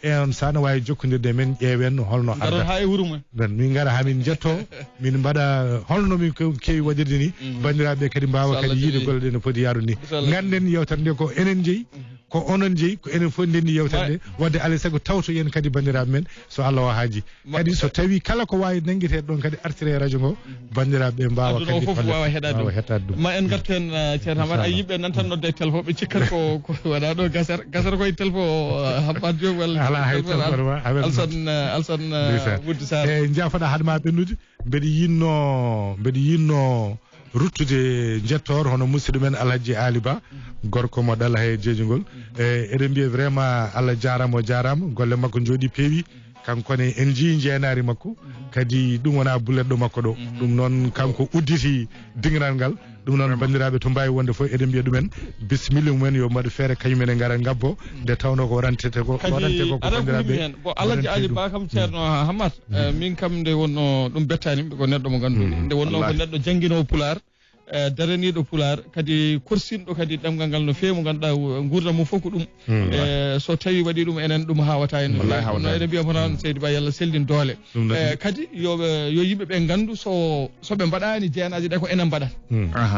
e on sahaa ne waawi jokkondirde e men, ƴeewen holno Ngara ardata. Haa e wuro mum. Nden min ngara haa min njettoo, min mbaɗa holno min kew-, keewi waɗirde ni, banndiraaɓe kadi mbaawa kadi yiide golle ɗe no poti yaarude ni. Nganden yewtere nde ko enen njeyi, ko onon njeyi, ko enen fof ndenndi yewtere nde. Wadde alay sago tawtoyen kadi banndiraaɓe men, so Allah o haaji. Kadi so tawi kala ko waawi nanngeteede ɗon kadi artire e radio ngo, banndiraaɓe ɓe mbaawa kadi fof waawa heɗaade ɗum. Ma en ngartu heen, eh, Ceerno Hammat, ay yimɓe nan tan nodde e téléphone, ɓe cikkat ko, ko waɗa ɗo gasar, gasar koye téléphone, eh, Hammat Diop walla alaa hay téléphone téléphone Al-, ma, amen Alsan, eh, Alsan, eh, Ndeysaan. Wuddi Sarr. E, njaafoɗa haade ma ɓennude, mbeɗa yiɗno, mbeɗa yiɗno ruttude njettoor hono musidɗo men Alhaji Ali Ba, gorko mo Dalahe Jeejingol. E, eɗen mbiya vraiment Allah jaaraama, o jaaraama, golle makko njooɗi peewi. Kanko ne en njii njeenaari makko, kadi ɗum wonaa buletɗo makko ɗo. Ɗum noon kanko udditi diŋral ngal. Ɗum noon banndiraaɓe to mbaawi wonde fof eɗen mbiya ɗumen bisimilla mumen yo mbaɗ feere kañum en e ngara ngabbo nde tawnoo ko rantete ko, ko rante ko, ko banndiraaɓe. Kadi aɗa ko yimɓe heen. Bon, Alhaji Ali Ba kam Ceerno Hammat, eh, min kam nde wonnoo ɗum bettaani mi, ko neɗɗo mo ngannduɗo. Nde wonnoo ko neɗɗo jannginoowo Pulaar, eh, daraniiɗo Pulaar, kadi korsinɗo kadi ɗemngal ngal no feewi, mo ngannduɗaa, eh, nguurndam mum fof ko ɗum. Eh, so tawii waɗii ɗum, enen ɗum haawata en no feewi. Ɗum noon eɗen mbiya mo tan, Seydi Ba, yo Allah sellin doole. Eh, kadi yo ɓe, yo yimɓe ɓe nganndu so, so ɓe mbaɗaani jeenaaji ɗe ko enen mbaɗata.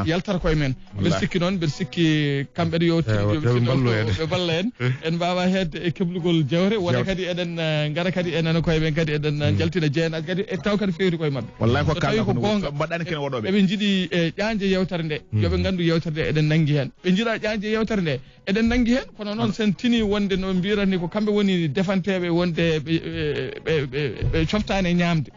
Yaltata koye men. Mbeɗa sikki noon, mbeɗa sikki kamɓe ne yo tinno ɓe mballa en. Ɓe mballa en. En mbaawa heedde e keblugol jawre, wona kadi eɗen, eh, ngara kadi enen koye men kadi eɗen, eh, njaltina jeenaaji kadi e taw kadi feewti koye maɓɓe. Wallahi ko so tawi kala ko ko goonga, mbaɗani ken woɗoɓe. Eɓe njiɗi, eh, ƴaanje yewtere nde. Yo ɓe nganndu yewtere nde eɗen nanngi heen. Ɓe njiɗa ƴaanje yewtere nde. Eɗen nanngi heen, kono noon sen tini wonde no mbirani ko kamɓe woni defanteeɓe wonde ɓe, ɓe, ɓe, ɓe, ɓe coftaani e ñaamde.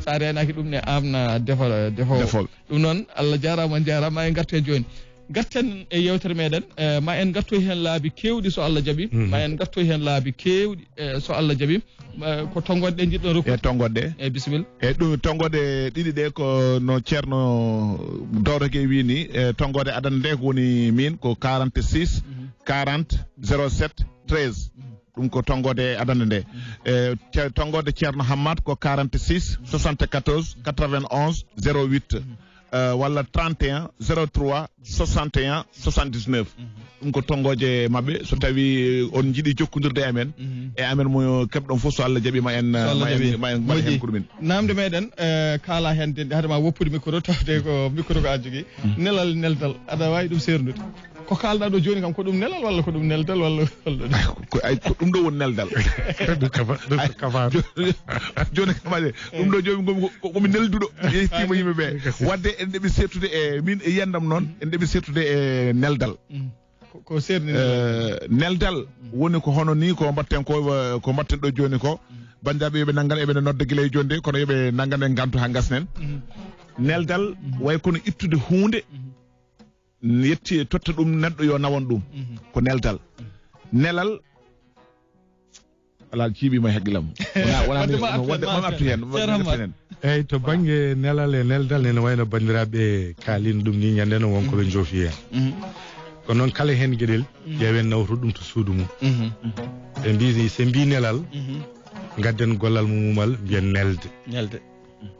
Sa reenaaki ɗum ne amna defa-, defoowo. Defooɓe. Ɗum noon, Allah jaaraama, on njaaraama, en ngartu e jooni. Ngarten e yewtere meɗen, eh, ma en ngartoy heen laabi keewɗi so Allah jaɓi. Ma en ngartoy heen laabi keewɗi, eh, so Allah jaɓi. Eh, ko tonngoɗe ɗe njiɗɗon rokkude? E tonngoɗe ɗe. E bisimilla. E ɗum tonngoɗe ɗiɗi ɗe ko no Ceerno Dawda Gueye wii ni, e tonngoɗe adannde nde ko woni min ko quarante-six, quarante, zéro sept, treize. Ɗum ko tonngoɗe adannde nde. E ce-, tonngoɗe Ceerno Hammat ko quarante-six, soixante-quatorze, quatre-vingt-onze, zéro huit. Eh, walla trente et un, zéro trois, soixante et un, soixante-dix-neuf. Ɗum ko tonngoje maɓɓe. So tawi, eh, on njiɗi jokkondirde e amen, e amen mo keɓɗon fof, so Allah jaɓi ma en, ma en, ma en mbaɗa heen ko ɗumen. Namde meɗen, eh, kaala heen denɗi, hade ma woppude micro, tawde ko micro ko a jogii. Nelal, neldal, aɗa waawi ɗum seerndude? Ko kaalɗaa ɗo jooni kam, ko ɗum nelal walla ko ɗum neldal walla ko holɗum? Ko, ay, ko ɗum ɗo woni neldal. Ɗum ko kafa-, ɗum ko kafaaro. Jooni, jooni kam ade, ɗum ɗo jooni ko, ko, ko mi nelduɗo. Yettiima yimɓe ɓe. Wadde en ɗeɓi seetude e min e yiyandam noon, en ɗeɓi seetude e neldal. Mm. Ko, ko seerni neldal. Eh, neldal woni ko hono ni ko mbaɗten ko, eh, ko mbaɗten ɗo jooni ko. Banndiraaɓe yoɓe nanngan eɓe nodda gila e jooni de, kono yoɓe nanngan en ngantu haa ngasnen. Mm. Neldal way kono ittude huunde. Mm. Yetti e totta ɗum neɗɗo yo nawon ɗum. Mhm. Ko neldal. Nelal, alaa jiiɓiima e haqqilam. Wona, wona mi, wadde ma no, wadde ma artu heen, wadde ma artu heen. Eyyi, to bannge nelal e neldal, ene wayno banndiraaɓe kaalino ɗum ni ñande no won ko ɓe njoofi heen. Mhm. Kono noon kala heen geɗel, ƴeewen nawto ɗum to suudu mum. Mhm. Ɓe mbi, so mbi nelal, Ngadden gollal mumumal, mbiyen nelde. Nelde.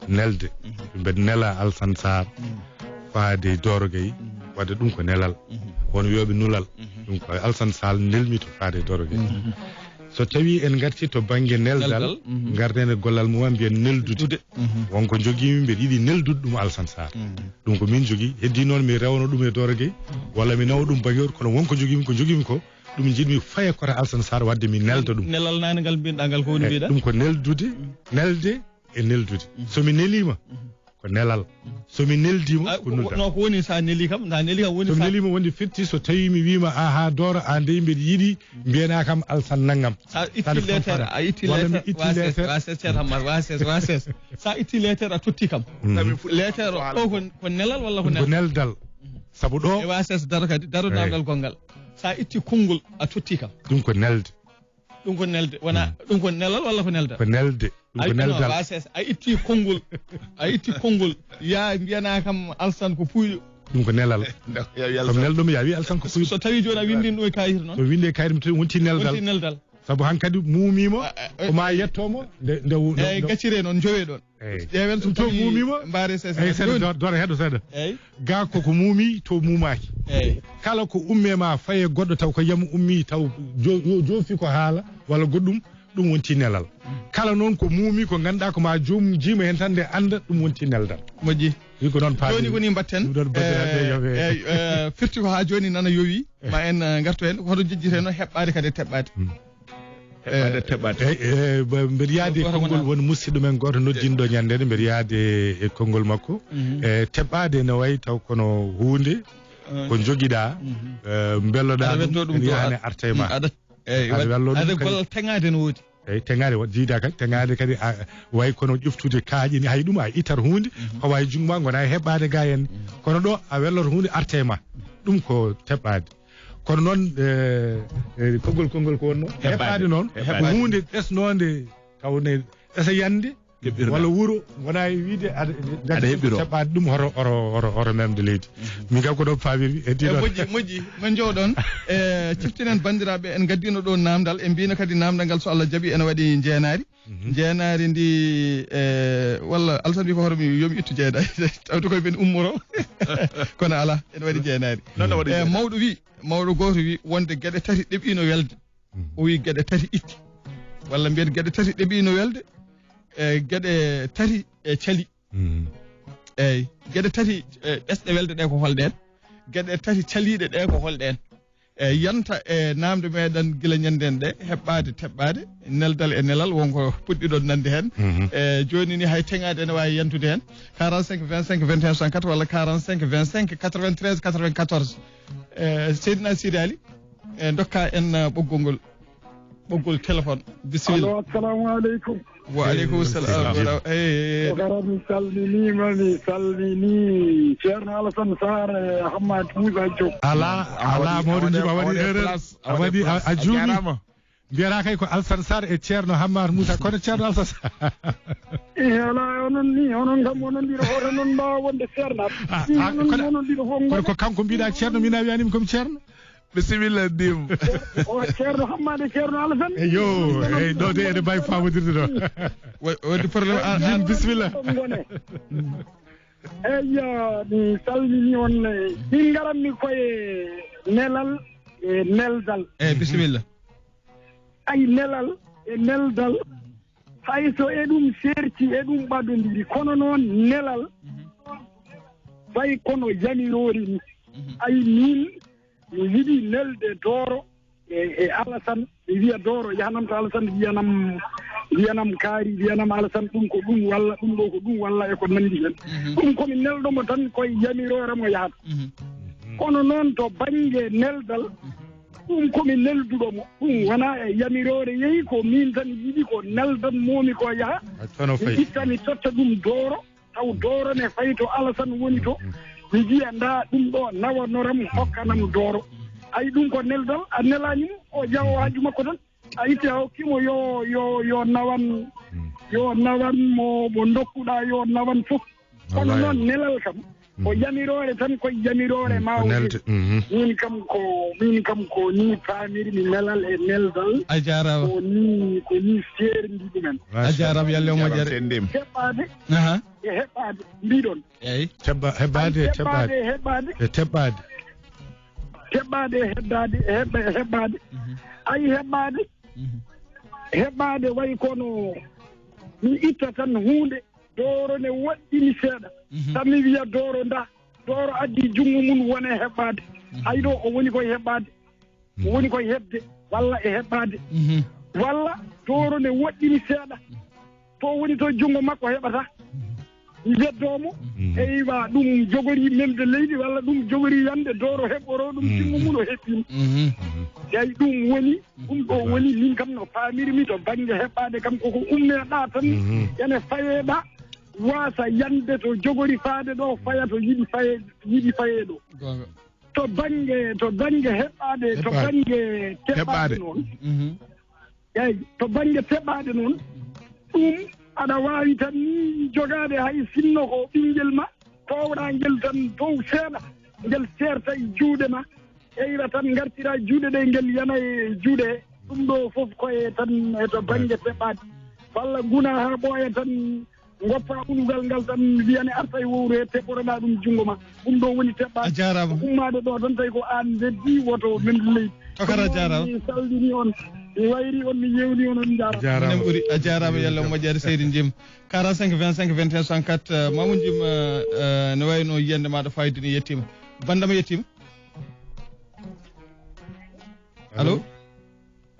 Nelde. Mbeɗa nela Alsan Saar faade Dooro Gay, wadde ɗum ko nelal. Won wiyooɓe nulal. Ɗum ko Alsan Saar nelmi to faade Dooro Gay. So tawi en ngarti to bannge neldal, ngarden e gollal mum, mbiyen neldude. Wonko jogimi, mbeɗa yiɗi neldude ɗum Alsan Saar. Ɗum ko min jogi. Heddi noon mi rewno ɗum e Dooro Gay, walla mi nawa ɗum bannge oto, kono wonko jogimi, ko jogimi ko, ɗum njiɗmi faya koto Alsan Saar, wadde mi nelda ɗum. Nelal naangal mbinɗa ngal, ko woni mbiɗa? Ɗum ko neldude, nelde e neldude. So mi neliima, ko nelal. So mi neldiima, ko nuldal. No, ko woni sa neli kam, sa neli kam woni? So mi neliima, woni firti, so tawi mi wiima, aha, Dooro, an dey mbeɗa yiɗi, mbiyana kam Alsan nanngam. Sa itti leetere, a itti leetere, wases, wases, ceerno Hammar, wases, wases. Sa itti leetere, a totti kam. Leetere o, ko, ko nelal walla ko nelal? Ko neldal. Sabu ɗo e wases daro kadi, daro dargal gonngal. Sa itti konngol, a totti kam. Ɗum ko nelde. Ɗum ko nelde, wona, ɗum ko nelal walla ko neldal? Ko nelde. Ɗum ko neldal. Wases, a itti konngol, a itti konngol, ya mbiyana kam Alsan ko puuyo. Ɗum ko nelal. Comme nelɗo mi, ya wi Alsan ko puuyo. So tawi jooni a winndin ɗum e kayit noon? So winndi e kayit, mi tawi wonti neldal. Wonti neldal. Sabu hankadi muumiima, ko ma yettomo nde, nde, nde, eyi, gaccire noon, njowe ɗon. Eyi. Ƴeewen so to muumiima, mbaare sese. Eyi, seeɗa, dor-, doro heɗo seeɗa. Eyi. Ga ko, ko muumi, to muumaaki. Eyi. Kala ko umme ma faye goɗɗo taw ko yam ummi taw jo-, jo-, joofi ko haala walla goɗɗum, ɗum wonti nelal. Kala noon ko muumi ko ngannduɗaa ko ma joom jiima heen tan nde annda ɗum wonti neldal. Moƴƴi. Wi ko noon paaɗi. Jooni ko ni mbatten. Ɗum ɗon baɗɗo hannde yoɓe. Eyi, eyi, firti ko haa jooni nana yowi. Ma en, eh, ngartu heen. Ko hoto jejjitee noon heɓɓaade kadi e teɓɓaade. Heɓɓaade, eh, teɓɓaade. Eyi, eh, ba-, mbeɗa yaade e konngol won musidɗo men gooto noddinɗo ñande nde, mbeɗa yaade e konngol makko. Eh, teɓɓaade ne wayi taw kono huunde ko njogiɗaa, eh, mbelloɗaa ɗum, ene yaha ne arta e ma. Aɗa, eyi, aɗa wello ɗum aɗa kadi. Gollal teŋaade no woodi. Eyi, teŋaade, wa-, jiida kadi, teŋaade kadi, a, wayi kono ƴeftude kaaƴe ni, hay ɗum a itat huunde, ko wawi junngo ma, ngona e heɓɓaade ga en. Kono ɗo, a welloto huunde, arte ma. Ɗum ko teɓɓaade. Kono noon, eh, eh, konngol, konngol ko wonno? Heɓɓaade. Heɓɓaade noon, heɓɓaade. Ko huunde ɓesnoonde, tawde ɓesa yande, walla wuro, wona e wiide aɗa, aɗa heɓɓiro. Heɓɓaade ɗum hoto, hoto, hoto, hoto memde leydi. Min kam ko ɗo paamirmi, e ɗiɗo. Moƴƴi, moƴƴi, min jooɗon. E, ciftinen banndiraaɓe, en ngaddino ɗo naamndal, en mbino kadi naamndal ngal, so Allah jaɓi, ene waɗi jeenaari. Jeenaari ndi, e, walla Alsan wi ko hoto mi, yo mi ittu jeenaari. Tawde koye men ummoro. Kono alaa, ene waɗi jeenaari. Noon no waɗi jeenaari. E, mawɗo wi, mawɗo gooto wi, wonde geɗe tati ɗeɓino welde. O wi geɗe tati itti. Walla mbiyen geɗe tati ɗeɓino welde, e, geɗe tati e cali. Eyi, geɗe tati, eh, ɓesɗe welde ɗe ko holɗen? Geɗe tati caliiɗe ɗe ko holɗen? Eyi, yanta e naamnde meɗen gila ñannden ɗe, heɓɓaade, teɓɓaade, neldal e nelal, wonko puɗɗiɗon nande heen. E, jooni ni hay teŋaade ene waawi yantude heen. Quarante-cinq vingt-cinq vingt et un soixante-quatre walla quarante-cinq vingt-cinq quatre-vingt-treize quatre-vingt-quatorze. E, Seydina Sidi Ali, e, ndokka en, eh, ɓoggol ngol. Ɓoggol téléphone. Bisimilla. Allo, assalamu aleykum. Wa aleykum salam. Salam. Wa ra-, eh, eh, eh. Ko Kara, mi salminiima, mi salmini Ceerno Alassane Sarr e Hammat Moussa Diop. Alaa, alaa, mawɗo Djiby, a waɗi erreur. A waɗi, a, a juumi. Mbiyata kay ko Alassane Sarr e Ceerno Hammat Moussa, kono Ceerno Alassane Sarr. Eh, alaa, onon ni, onon kam, onon ɗiɗo fof, onon mbaawa wonde ceernaaɓe. Ah, ah, onon, kono, onon ɗiɗo fof kono ko kanko mbiɗa Ceerno, min a wiyanimi komi Ceerno? Bisimilla, Dim. O, o Ceerno Hammadi, Ceerno Alassane. Eyo, eyi, ɗo de ene mbawi famodirde ɗo. Wa-, waɗi problème, a, a, Dim, bisimilla. Eyyo, mi salmini on. Min ngaranmi koye nelal e neldal. Eyi, bisimilla. Ay, nelal e neldal, hay so eɗum seerti, eɗum ɓadondiri, kono noon nelal, fay kono yamiroore ni. Ay, min mi yiɗi nelde Dooro e, e Alassane, mi wiya Dooro yahanam to Alassane, wiyanam, wiyanam kaari, wiyanam Alassane, ɗum ko ɗum walla, ɗum ɗo ko ɗum walla e ko nanndi heen. Ɗum ko mi nelɗo mo tan, koye yamiroore mo yahata. Kono noon to bannge neldal, ɗum ko mi nelduɗo mo. Ɗum wonaa e yamiroore yehi, ko miin tan yiɗi ko neldan moomi ko yaha. Mi itta, mi totta ɗum Dooro. Taw Dooro ne fayi to Alassane woni to, mi wiya ndaa ɗum ɗo nawanoram, hokkanam Dooro. Ay, ɗum ko neldal, a nelaani mo, o jawo haaju makko tan. A itti a hokki mo yo, yo, yo nawan, yo nawan mo, mo ndokkuɗaa yo nawan fof. Kono noon nelal kam, Ko yamiroore tan, ko yamiroore. Mm, ko mawde. Nelde, mhm. Min kam ko, min kam ko ni paamirmi nelal e neldal. A jaaraama. Ko ni, ko ni seerndi ɗumen. A jaaraama, yalla o moƴƴere. Jaaraama, senndiim. Heɓɓaade. Aha. E heɓɓaade, mbiɗon. Eyi. Heɓɓa-, heɓɓaade, ay, heɓɓaade, heɓɓaade. E heɓɓaade. Heɓɓaade, heɓɓaade, heɓɓa-, heɓɓaade. Mhm. Ay, heɓɓaade. Mhm. Heɓɓaade way kono mi itta tan huunde, dooro ne woɗɗini seeɗa. Mhm. Tan mi wiya dooro nda, dooro addi junngo mum wone heɓɓaade. Mhm. Ay ɗo o woni koye heɓɓaade. Mhm. O woni koye heɓde, walla e heɓɓaade. Mhm. Walla dooro ne woɗɗini seeɗa. To woni to junngo makko heɓata. Njeddoo mo. Mhm. Eywa, ɗum jogori memde leydi, walla ɗum jogori yande dooro heɓɓoro ɗum, mhm, junngo mum o heɓɓino. Mhm. Eyi, ɗum woni, ɗum ɗo woni, min kam no paamirmi to bannge heɓɓaade kam, koko ummeɗa tan, mhm, ene fayeɗa, wasa yande to jogori faade ɗo, faya to yiɗi faye, yiɗi faye ɗo. Goonga. To bannge, to bannge heɓɓaade, to heɓɓaade, bannge teɓɓaade, heɓɓaade, noon. Mhm. Eeyi, to bannge teɓɓaade noon, ɗum aɗa waawi tan ni jogaade, hay sinno ko ɓinngel ma, toowɗaa ngel tan dow seeɗa, ngel seerta e juuɗe ma, eywa tan ngartiraa juuɗe ɗe, ngel yana e juuɗe he. Ɗum ɗo fof ko e tan e to bannge teɓɓaade. Walla nguna haa ɓooya tan, ngoppa undugal ngal tan, mbiyane arta e wowru he, teɓɓoroɗaa ɗum junngo ma. Ɗum ɗo woni teɓɓaade. A jaaraama. Ko ummaade ɗo tan tawi ko aan ndeddi woto men leydi. Tokara, a jaaraama. Mi salmini on, mi wayri on, mi yewni on, on njaaraama. A jaaraama. Minen ɓuri, a jaaraama, yalla moƴƴere seydi Jim. Quarante-cinq vingt-cinq vingt et un soixante-quatre, euh, Mamoudou Jim, euh, euh, ne wayno yiyannde maaɗa fayida ni yettiima. Banndam yettiima. Allo?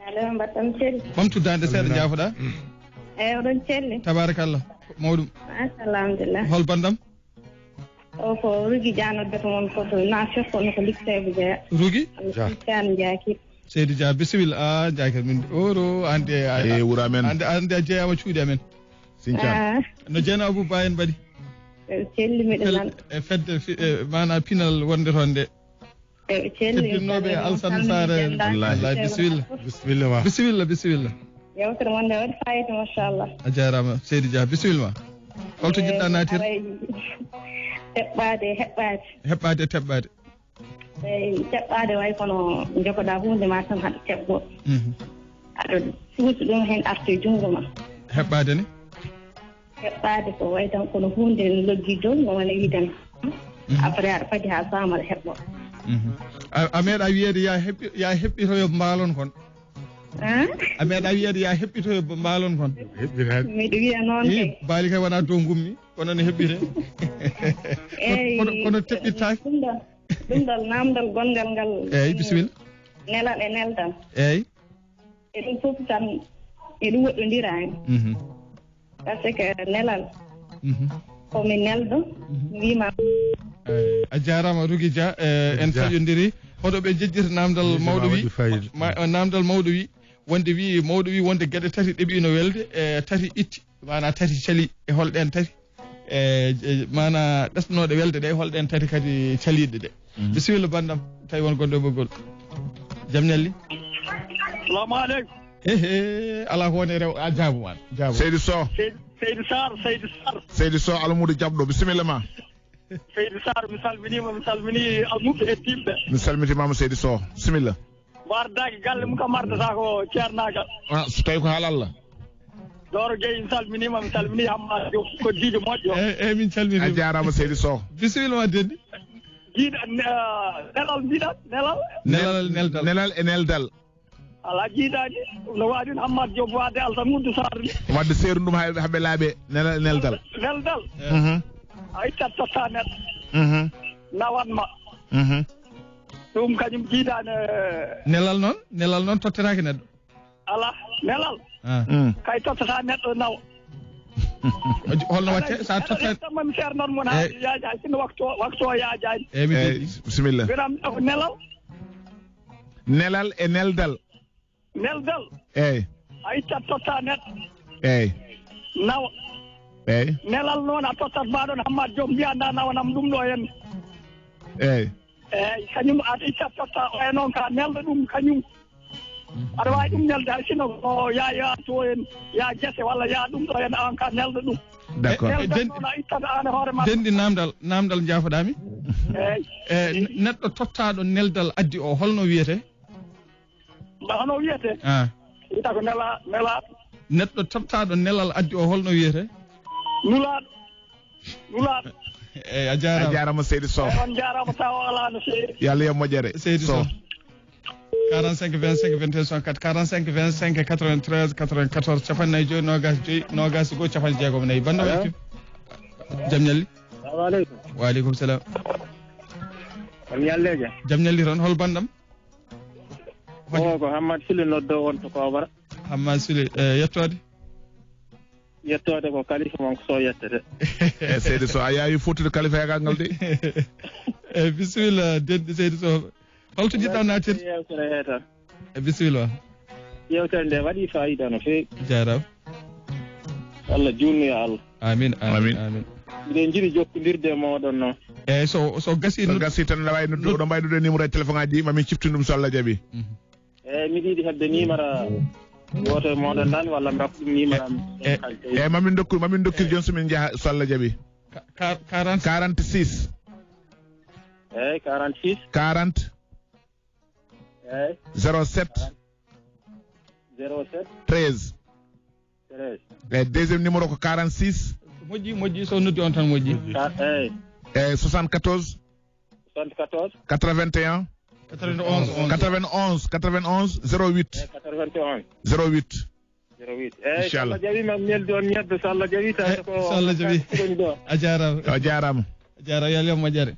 Allo, mbaɗɗon celli? Ɓamtu daande seeɗa, njaafoɗaa? Eyi, oɗon celli? Tabarakallah. Mawɗum. Machallah, alhamdulillah. Hol banndam? O ko Rugi Dia noddata mon, ko to Nasir, kono ko Likseeɓe Jeya. Rugi? Dia. Christiane Diakir. Seydi Dia, bisimilla. Ah, Diakir min. Oro, ande, a, e wura men. Ande, ande a jeyaama cuuɗi amen. Sinca. Ah. No Jeena Abou Ba en mbaɗi? E celli, miɗen nan. E fedde fi-, e maana pinal wonde toon nde. Eɓe celli, teddinooɓe e Alsan Saare. Wallaahi. Bisimilla. Bisimilla ma. Bisimilla, bisimilla. Yewtere mon nde waɗi fayida, machallah. A jaaraama, seydi Dia, bisimilla ma. Holto jiɗɗa naatir? Haray heɓɓaade, heɓɓaade. Heɓɓaade, teɓɓaade. Eyi, teɓɓaade way kono njogoɗaa huunde ma tan haɗa teɓɓo. Mhm. Aɗa suusi ɗum heen arta e junngo ma. Heɓɓaade ne? Heɓɓaade ko way tan kono huunde ne loggi dow, no wona wiide ne. Mhm. Après aɗa fadi haa saama aɗa heɓɓo. Mhm. A, a meeɗa wiyeede ya heɓɓi-, ya heɓɓitoyo mbaalon kon? Hein? A meeɗa wiyeede ya heɓɓitoyo mbaalon kon? Heɓɓitaani. Miɗo wiya noon kay. Baali kay wona dow ngummi, kono ne heɓɓite. Eyi, kono, kono teɓɓittaaki. Ɗum ɗon, ɗum ɗon naamndal gonngal ngal. Eyi, bisimilla. Nelal e neldal. Eyi. E ɗum fof tan, e ɗum woɗɗondiraani. Mhm. Par ce que nelal, mhm, ko mi neldo, mhm, mi wiima. Eyi, a jaaraama, Rugi Dia, eh, en calondiri. Hoto ɓe jejjita naamndal mawɗo wi, ma, naamndal mawɗo wi, wonde wi, mawɗo wi wonde geɗe tati ɗeɓi no welde, eh, tati itti, maanaa tati cali e hol ɗeen tati? E, e, maanaa ɗesnooɗe welde ɗe, hol ɗeen tati kadi caliiɗe ɗe? Mhm. Bisimilla, banndam, tawi won gonɗo e ɓoggol. Jam ñalli. Salamu aleykum. He, he, alaa ko woni rew, a jaabo maan, jaabo. Seydi Sow. Seydi, Seydi Sarr, Seydi Sarr. Seydi Sow, almuudo jaɓɗo, bisimilla ma. Seydi Sarr, mi salminiima, mi salminii almuɓɓe heɗtiiɓe. Mi salmitiima ma, Seydi Sow, bisimilla. Mo ardaaki galle mum kam ardata ko ceernaagal. Ah, so tawi ko haala Allah. Dooro Gueye, mi salminiima, mi salminii Hammaat Diop, ko diijo moƴƴo. Eyi, eyi, min calminii. A jaaraama, seydi Sow. Bisimilla ma, denɗi. Jiiɗa, ne-, ah, nelal mbiɗa, nelal. Nelal, neldal. Nelal e neldal. Alaa jiidaani. No waawi ɗum Hammaat Diop waade Alsan Wuddu Sarr ni. Waɗde seeru ɗum haa, haa ɓe laaɓe. Nelal e neldal. Neldal. Mhm. A ittat totta neɗɗo. Mhm. Nawan ma. Mhm. Ɗum kañum jiidaani, eh. Nelal noon, nelal noon tottataake neɗɗo. Alaa, nelal. Ah. Mm. Kay tottata neɗɗo nawa. Holno watte sa totta? Tamma mi seernor mon haa, eh, yaaja, sinno waktu o, waktu o yaajaani. Eh, mi, eh, dégg. Bisimilla. Mbiɗam ko nelal. Nelal e neldal. Neldal. Eyi. A ittat totta neɗɗo. Eyi. Nawa. Eyi. Nelal noon a tottat ma ɗon Hammaat Diop mbiya nda nawanam ɗum ɗo henna. Eyi. Eyi, kañum a ittat totta o e noon ka nelɗo ɗum kañum. Aɗa waawi ɗum nelde hay sinno ko ya, ya to en, ya gese walla ya ɗum ɗo henna, an ka nelɗo ɗum. D'accord. Neldan noon a ittat aan e hoore ma. Denɗi namdal, namdal njaafoɗaami. Eeyi. E, neɗɗo tottaaɗo neldal addi o, holno wiyetee? Mba hono wiyetee? Ah. Wiyata ko nela-, nelaaɗo. Neɗɗo tottaaɗo nelal addi o, holno wiyetee? Nulaaɗo. Nulaaɗo. Eeyi, a jaaraama. A jaaraama, seydi Sow. Eeyi, on njaaraama, tawa alaa no feewi. Yo Allah yoɓ moƴƴere. Seydi Sow. Sow. Quarante-cinq vingt-cinq vingt et un soixante-quatre, quarante-cinq vingt-cinq quatre-vingt-treize quatre-vingt-quatorze, capanɗe nayi joyi, noogaas joyi, noogaas e go'o, capanɗe jeegom e nayi. Banndam. Allo? Jam ñalli. Salamu aleykum. Wa aleykum salam. Jam ñalleeje. Jam ñalli toon. Hol banndam? O ko Hammad Sule noddoo won to Koobara. Hammad Sule, e, yettoode? Yettoode ko Kalifa mon ko Sow yettete. E, seydi Sow, a yaawi fottude Kalifa e gal ngal de. E, bisimilla, denɗi seydi Sow. Holto jiɗɗa naatirde? Yewtere he tan. E, bisimilla. Yewtere nde waɗi faayiida no feewi. Jaaraama. Allah juutnu yo Allah. Amin, amin, amin. Amin. Miɗen njiɗi jokkondirde e mooɗon noon. Eeyi, so, so gasii. So gasii tan, aɗa waawi noddu-, oɗon mbaawi noddude numéro e téléphone aji ɗi, ma min ciftin ɗum so Allah jaɓii. Mhm. Eeyi, miɗo yiɗi heɓde numéro gooto e mooɗon tan, walla mbappu ɗum numéro am. E, e, e, ma min ndokku, ma min ndokkir jooni so min njaha, so Allah jaɓii. Ka-, ka-, quarante. Quarante-six. Eeyi, quarante-six. Quarante. Eeyi. Zéro sept. Zéro sept. Treize. Treize. E deuxième numéro ko quarante-six. Moƴƴi, moƴƴi, so noddi on tan moƴƴi. Ka-, eeyi. E soixante-quatorze. Soixante-quatorze. Quatre-vingt-un. Quatre-vingt-onze, onze. Quatre-vingt-onze, quatre-vingt-onze, zéro huit. Eeyi, quatre-vingt-onze. Zéro huit. Zéro huit. Eeyi, inchallah. So Allah jaɓii, ma neldu on ñebbe, so Allah jaɓii, tawi ko so Allah jaɓii. A jaaraama. A jaaraama. A jaaraama, yo Allah yoɓ moƴƴere.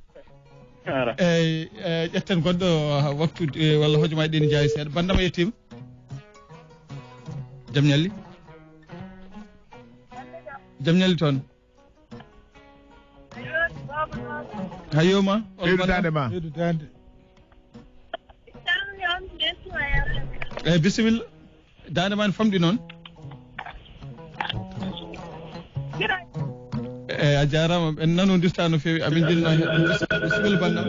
Jaaraama. Eeyi, e, ƴetten goɗɗo, waktu, e, walla hojomaaji ɗi ne njaawi seeɗa. Banndam a yettiima. Jam ñalli. Jam ñalli toon. Hayyoo ma. Ɓeydu daande ma. Ɓeydu daande. Eeyi, bisimilla. Daande ma ne famɗi noon. Eeyi, a jaaraama. En nanondirtaa no feewi. Amin njiɗnoo he-, bisimilla banndam.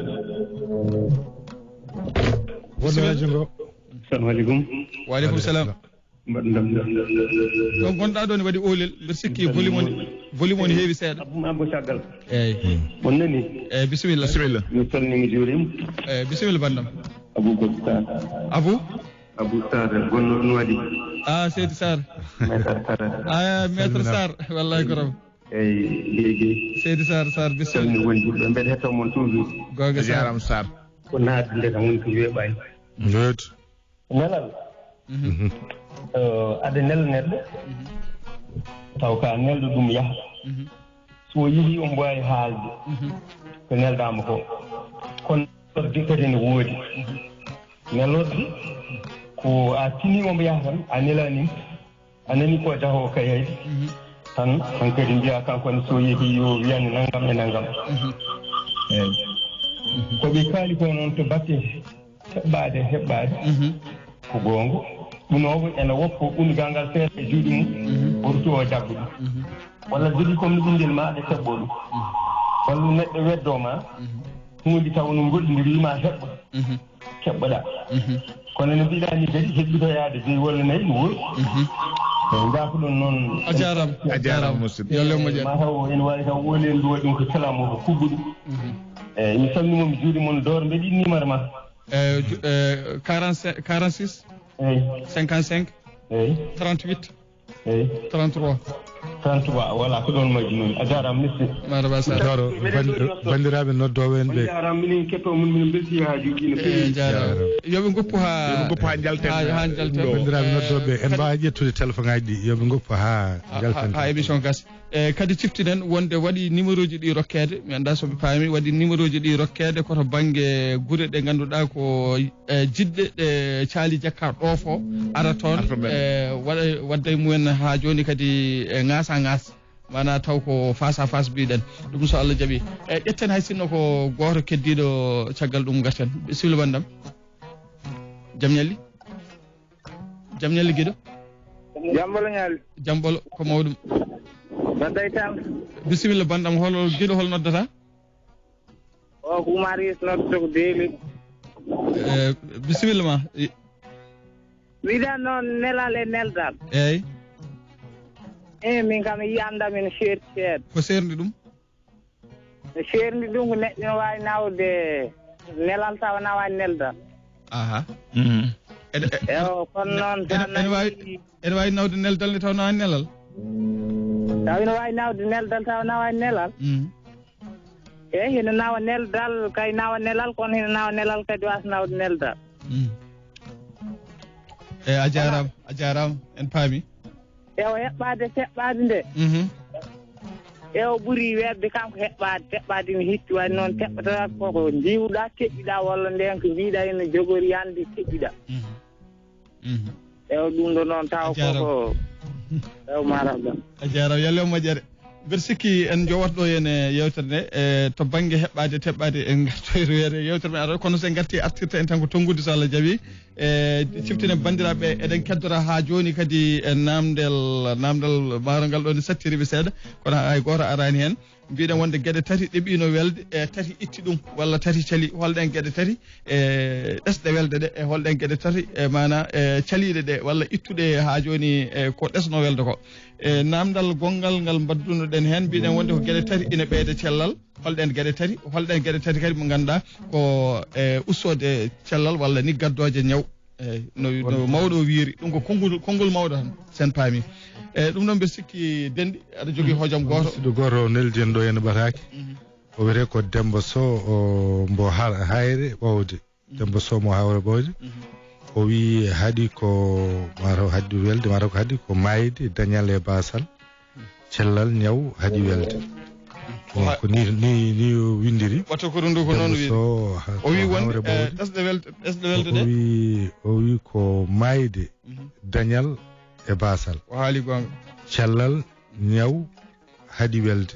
Wonde radio ngo. Assalamu aleykum. Wa aleykum salam. Mbaɗɗon jam. Ɗo ngonɗaa ɗo ne waɗi oolel, mbeɗa sikki volume on, volume on heewi seeɗa. Abou Mambo Caggal. Eeyi. On nani? Eeyi, bisimilla. Bisimilla. Mi salmii, mi juuriima. Eeyi, bisimilla banndam. Abou Bakar Sarr. Abou? Abou Sarr, gonɗo Nouadhibou. Ah, seydi Sarr. Maître Sarr. Ah, Maître Sarr. Wallaahi ko ram. Eeyi, Guèye Guèye. Seydi Sarr, Sarr, bisimilla. Salmii wondiiɓe, mbeɗa heɗoo mon toujours. Goonga, a jaaraama Sarr. Ko naatde nde kam woni ko weeɓaani. Good. Nelal. Mhm. Eh, aɗa nela neɗɗo, taw ka nelɗo ɗum yaha. Mhm. So o yehi, omo waawi haalde ko neldaama ko. Kono nelorde kadi ne woodi. Nelorde ko a tini omo yaha tan, a nelaani mo. A nani ko jahoowo kayayɗi. Mhm. Tan, hankadi mbiya kanko ne so yehi yo wiyane nanngam e nanngam. Mhm. Eeyi. Ko ɓe kaali ko noon to batte heɓɓaade, heɓɓaade. Mhm. Ko goonga. Unoowo ene woppa ungal ngal seeɗa e juuɗe mum, mhm, o ruttoo o jagga ɗum. Mhm. Walla jogii comme no ɓinngel ma aɗa heɓɓoo ɗum. Mhm. Walla neɗɗo weddoo ma, mhm, huunde taw no ngoɗɗindiri ma heɓɓa. Mhm. Keɓɓoɗaa. Mhm. Kono no mbiɗaa ni kadi, heɓɓitoyaade joyi walla nayi no woodi. Mhm. Eeyi, njaafoɗon noon. A jaaraama. A jaaraama, musidɗo. Yo Allah moƴƴere. Ma taw ene waawi taw oolel ndu waɗi ɗum ko salaam o ko kuɓɓuɗo. Mhm. Eeyi, mi salmii mo, mi juuriima, Dooro, mbeɗa yiɗi numéro ma. Eh, ju-, eh, quarante-cinq, quarante-six, eeyi, cinquante-cinq, eeyi, trente-huit, eeyi, trente-trois. Trente-trois, voilà, ko ɗoon majji noon. A jaaraama, merci. Marhaba, Sarr. Dooro, bandi-, banndiraaɓe noddooɓe en ɓe. On jaaraama, minen kettoo mon, minen mbeltii haa juuɗe no feewi. Eh, jaaraama. Jaaraama. Yo ɓe ngoppu haa, yo ɓe ngoppu haa njalten. Haa, haa njalten. Banndiraaɓe noddooɓe, en mbaawaa ƴettude téléphone ŋaaji ɗi. Yo ɓe ngoppu haa, haa njalten. Haa émission gasa. E kadi ciftinen wonde waɗi numéro ji ɗi rokkeede, mi anndaa so ɓe paami, waɗi numéro ji ɗi rokkeede ko to bannge gure ɗe ngannduɗaa ko, e, jiɗɗe ɗe caali jakka ɗoofo, ara toon, ara toon, e, waɗa, wadda e mumen haa jooni kadi, e, ŋaasa ŋaas, maanaa taw ko face à face mbiɗen. Ɗum so Allah jaɓii. E, ƴetten hay sinno ko gooto keddiiɗo caggal ɗum ngarten. Bisimilla banndam. Jam ñalli. Jam ñalli giɗo. Jam ɓolo ñalli. Jam ɓolo, ko mawɗum. Mbaɗɗa e tampere. Bisimilla banndam, hol giɗo, hol noddata? O ko Oumar Is noddoto ko Beeli. Eh, bisimilla ma. I- Mbiɗa noon nelal e neldal. Eeyi. Eh, min kam, yiyam ɗam ene seerti seeɗa. Ko seerndi ɗum? No seerndi ɗum ko neɗɗo no waawi nawde nelal tawa nawaani neldal. Aha. Mhm. Ene, e-, Ewo, kono noon ene, sa ene waawi, nawi ene waawi nawde neldal nde taw nawaani nelal? Taw ene waawi nawde neldal taw nawaani nelal? Mhm. Eyi, hino nawa neldal, kay nawa nelal, kono hino nawa nelal kadi wasa nawde neldal. Mhm. Eyi, a jaaraama, a jaaraama, en paami. Ewo, heɓɓaade, seɓɓaade nde. Mhm. Ewo, ɓuri weeɓde kanko heɓɓaade, seɓɓaade ene hitti, waɗi noon teɓɓata koko ndiwɗa, teɓɓiɗa, walla ndeen ko mbiɗa ene jogori yande teɓɓiɗa. Mhm. Mhm. Ewo, ɗum ɗo noon tawa A jaaraama. koko, ewo, marabba. A jaaraama, yalla on moƴƴere. Mbeɗa sikki en njowat ɗo heen e yeewtere nde, e to bannge heɓɓaade, teɓɓaade, en ngartoyat yeewtere men arata. Kono so en ngartii, artirta en tan ko tonngude, so Allah jaɓi. E ciftine banndiraaɓe, eɗen keddora haa jooni kadi e naamndel, naamndal maaro ngal ɗo ne sattiri ɓe seeɗa, kono hay gooto araani heen. Mbiɗen wonde geɗe tati ɗeɓiino welde, e tati itti ɗum, walla tati cali. Holɗen geɗe tati, e ɗesɗe welde ɗe, e holɗen geɗe tati, e maana, e caliiɗe ɗe, walla ittuɗe haa jooni, e ko ɗesno welde ko? E naamndal gonngal ngal mbaddunoɗen heen, mbiɗen wonde ko geɗe tati ina ɓeyda cellal. Holɗen geɗe tati, holɗen geɗe tati kadi mo ngannduɗaa ko, e, ustoode cellal walla ni gaddooje ñaw? Eyi, no, no mawɗo o wiyiri, ɗum ko konngol, konngol mawɗo tan, sen paami. Eyi, ɗum noon mbeɗa sikki Denɗi, aɗa jogii hojom gooto. Siɗo gooto o neldi en ɗo, en ɓataaki. Mhm. O wiyetee ko Demba Sow, o mbo Har-, Hayre Ɓowde. Demba Sow mo Hayre Ɓowde. Mhm. O wii haɗi ko, mataw haɗi welde, mataw ko haɗi ko maayde, dañal e baasal, cellal, ñaw, haɗi welde. Bon, ko ni, ni, ni o winndiri. Wata ko ɗum ɗo ko noon Demba wiyi. Sow, ha-, O wii ko wonde, Hawre eh, Ɓowde. ɗesɗe welde, ɗesɗe welde Ko ɗe. wii, o wii ko maayde, Mhm. dañal e baasal. O haali goonga. Cellal, ñaw, haɗi welde.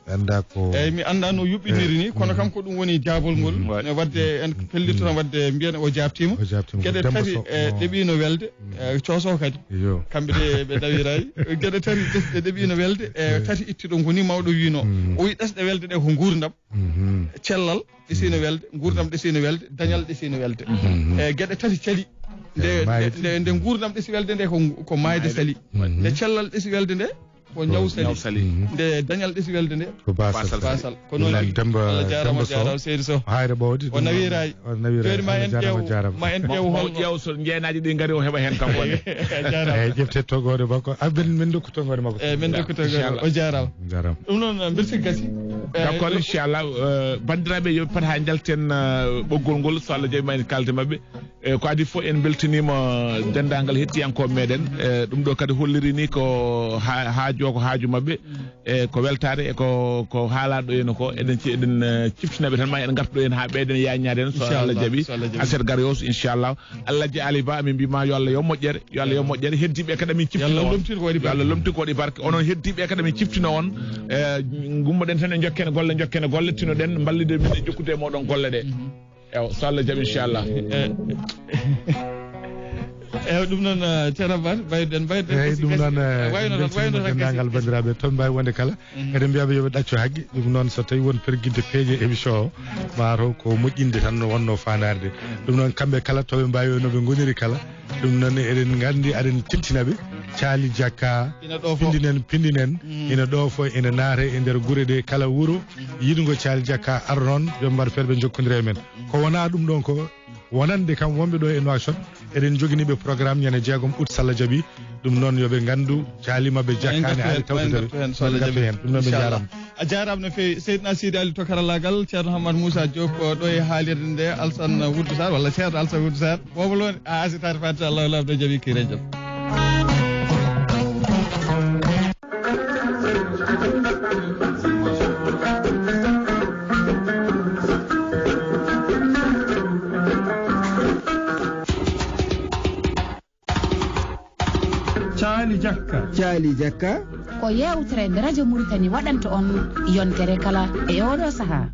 Mi anndaa ko Eyi, mi anndaa no yuɓɓiniri ni, kono Mhm. kam ko ɗum woni jaabol ngol. Mhm. Ne waɗde en pellitto tan waɗde mbiyen o jaabtiima. O jaabtiima ko Geɗe Demba tati, Sow. e, Oh. ɗeɓiino welde, Mhm. e, cooso kadi. Iyo. Kamɓe de ɓe nawiraay. Geɗe tati ɗes-, ɗe ɗeɓiino welde, e, Eh. tati itti ɗum ko ni mawɗo wiino. Mhm. O wi ɗesɗe welde ɗe ko nguurndam, Mhm. cellal, ɗesino welde, nguurndam ɗesino welde, dañal ɗesino welde. Mhm. E, geɗe tati cali. Nde, Eh, nde, maayde. nde, nde nguurndam ɗesi welde nde ko, ko maayde Maayde. sali. Mhm. Nde cellal ɗesi welde nde, ko ñaw Ko sali. ñaw sali. Mhm. Nde dañal ɗesi welde nde, Ko baasal. Baasal. Baasal. Ko noon Ɗum tigi. Demba, Allah jaaraama, Demba Sow. jaaraama, seydi Sow. Hayre Ɓowde, O ɗum nawiraay. o nawiraay. Jooni ma Allah en jaaraama, ƴeew, jaaraama. ma en ƴeew Mo, mo holno ƴeew so njeenaaji ɗi ngari, o heɓa heen kanko ne. A jaaraama. Eyi, ƴefte toggoore makko. Ah, ben, men ndokku toggoore makko. Eyi, men ndokku toggoore. Inchallah. O jaaraama. Jaaraama. Ɗum noon, mbeɗa sikki gasi. Eh, D'accord, ɗum inchallah, eh, banndiraaɓe, yo pat haa njalten, eh, ɓoggol ngol, so Allah jaɓi ma en kaalde maɓɓe. Eh, ko adii fof, en mbeltaniima denndaangal hettiyankooɓe meɗen. Eh, ɗum ɗo kadi holliri ni ko ha-, haaju o, ko haaju maɓɓe. E ko weltaare, e ko, ko haalaaɗo en ko, eɗen ci-, eɗen, eh, ciftina ɓe tan, ma en ngartu ɗo en haa ɓeyden yaññaade en, so Inchallah, Allah jaɓi. so Allah jaɓi. Aset gari o, so inchallah. Allah jaali ba, min mbiima yo Allah yo moƴƴere, yo Allah yo moƴƴere. Heddiiɓe kadi min ciftina Yo Allah on. lomtin ko waɗi Yo Allah barke. lomtin ko waɗi barke. Onon heddiiɓe kadi min ciftina on. Eh, ngummoɗen tan e jokken golle, jokken golle, tinoɗen, mballide min e jokkude e moɗon golle ɗe. Mhm. Ewa, so Allah jaɓi, inchallah. Eh, eh, ɗum noon, eh, Ceerno Abbas, mbayden, mbayden Eyi, kasi, ɗum kasi. noon, eh, Eh, wayno noon, beltima wayno noon, kasi. denndaangal banndiraaɓe toon mbaawi wonde kala. Mhm. Eɗen mbiya ɓe yo ɓe ɗaccu haggi. Ɗum noon, so tawi won pergidde peeje émission o, maaro ko moƴƴinde tan no wonno faandaare de. Ɗum noon, kamɓe kala to ɓe mbaawi no ɓe ngoniri kala. Ɗum noon, eɗen nganndi, aɗen teddina ɓe. Caali Jakka, Ina ɗo fof. pindinen, pindinen, Mhm. ina ɗo fof, ina naata e nder gure ɗe, kala wuro yiɗngo Caali Jakka, ara noon, yo mbaɗ feere ɓe njokkondira e men. Ko wonaa ɗum ɗoon ko, wonande kam wonɓe ɗo e Nouakchott, eɗen njoganii ɓe programme ñande jeegom août, so Allah jaɓi. Ɗum noon, yo ɓe nganndu caali maɓɓe Jakka ne ngartu aari heen, tawtude en ɓe. ngartu heen, so Allah Ngartu jaɓi. heen. Ɗum noon, ɓe Inchallah. njaaraama. A jaaraama no feewi. Seydina Sidi Ali to karallaagal, Ceerno Hammat Moussa Diop, ɗo e haalirde nde, Alsan Wuddu Sarr, walla Ceerno Alsan Wuddu Sarr. Boobo Loone, a asitaare fadde, Allah walla abdo jaɓi kiire jam. Caali Jakka. Caali Jakka. Ko yeewtere nde Radio Mauritanie waɗanta on yontere kala e oɗo sahaa.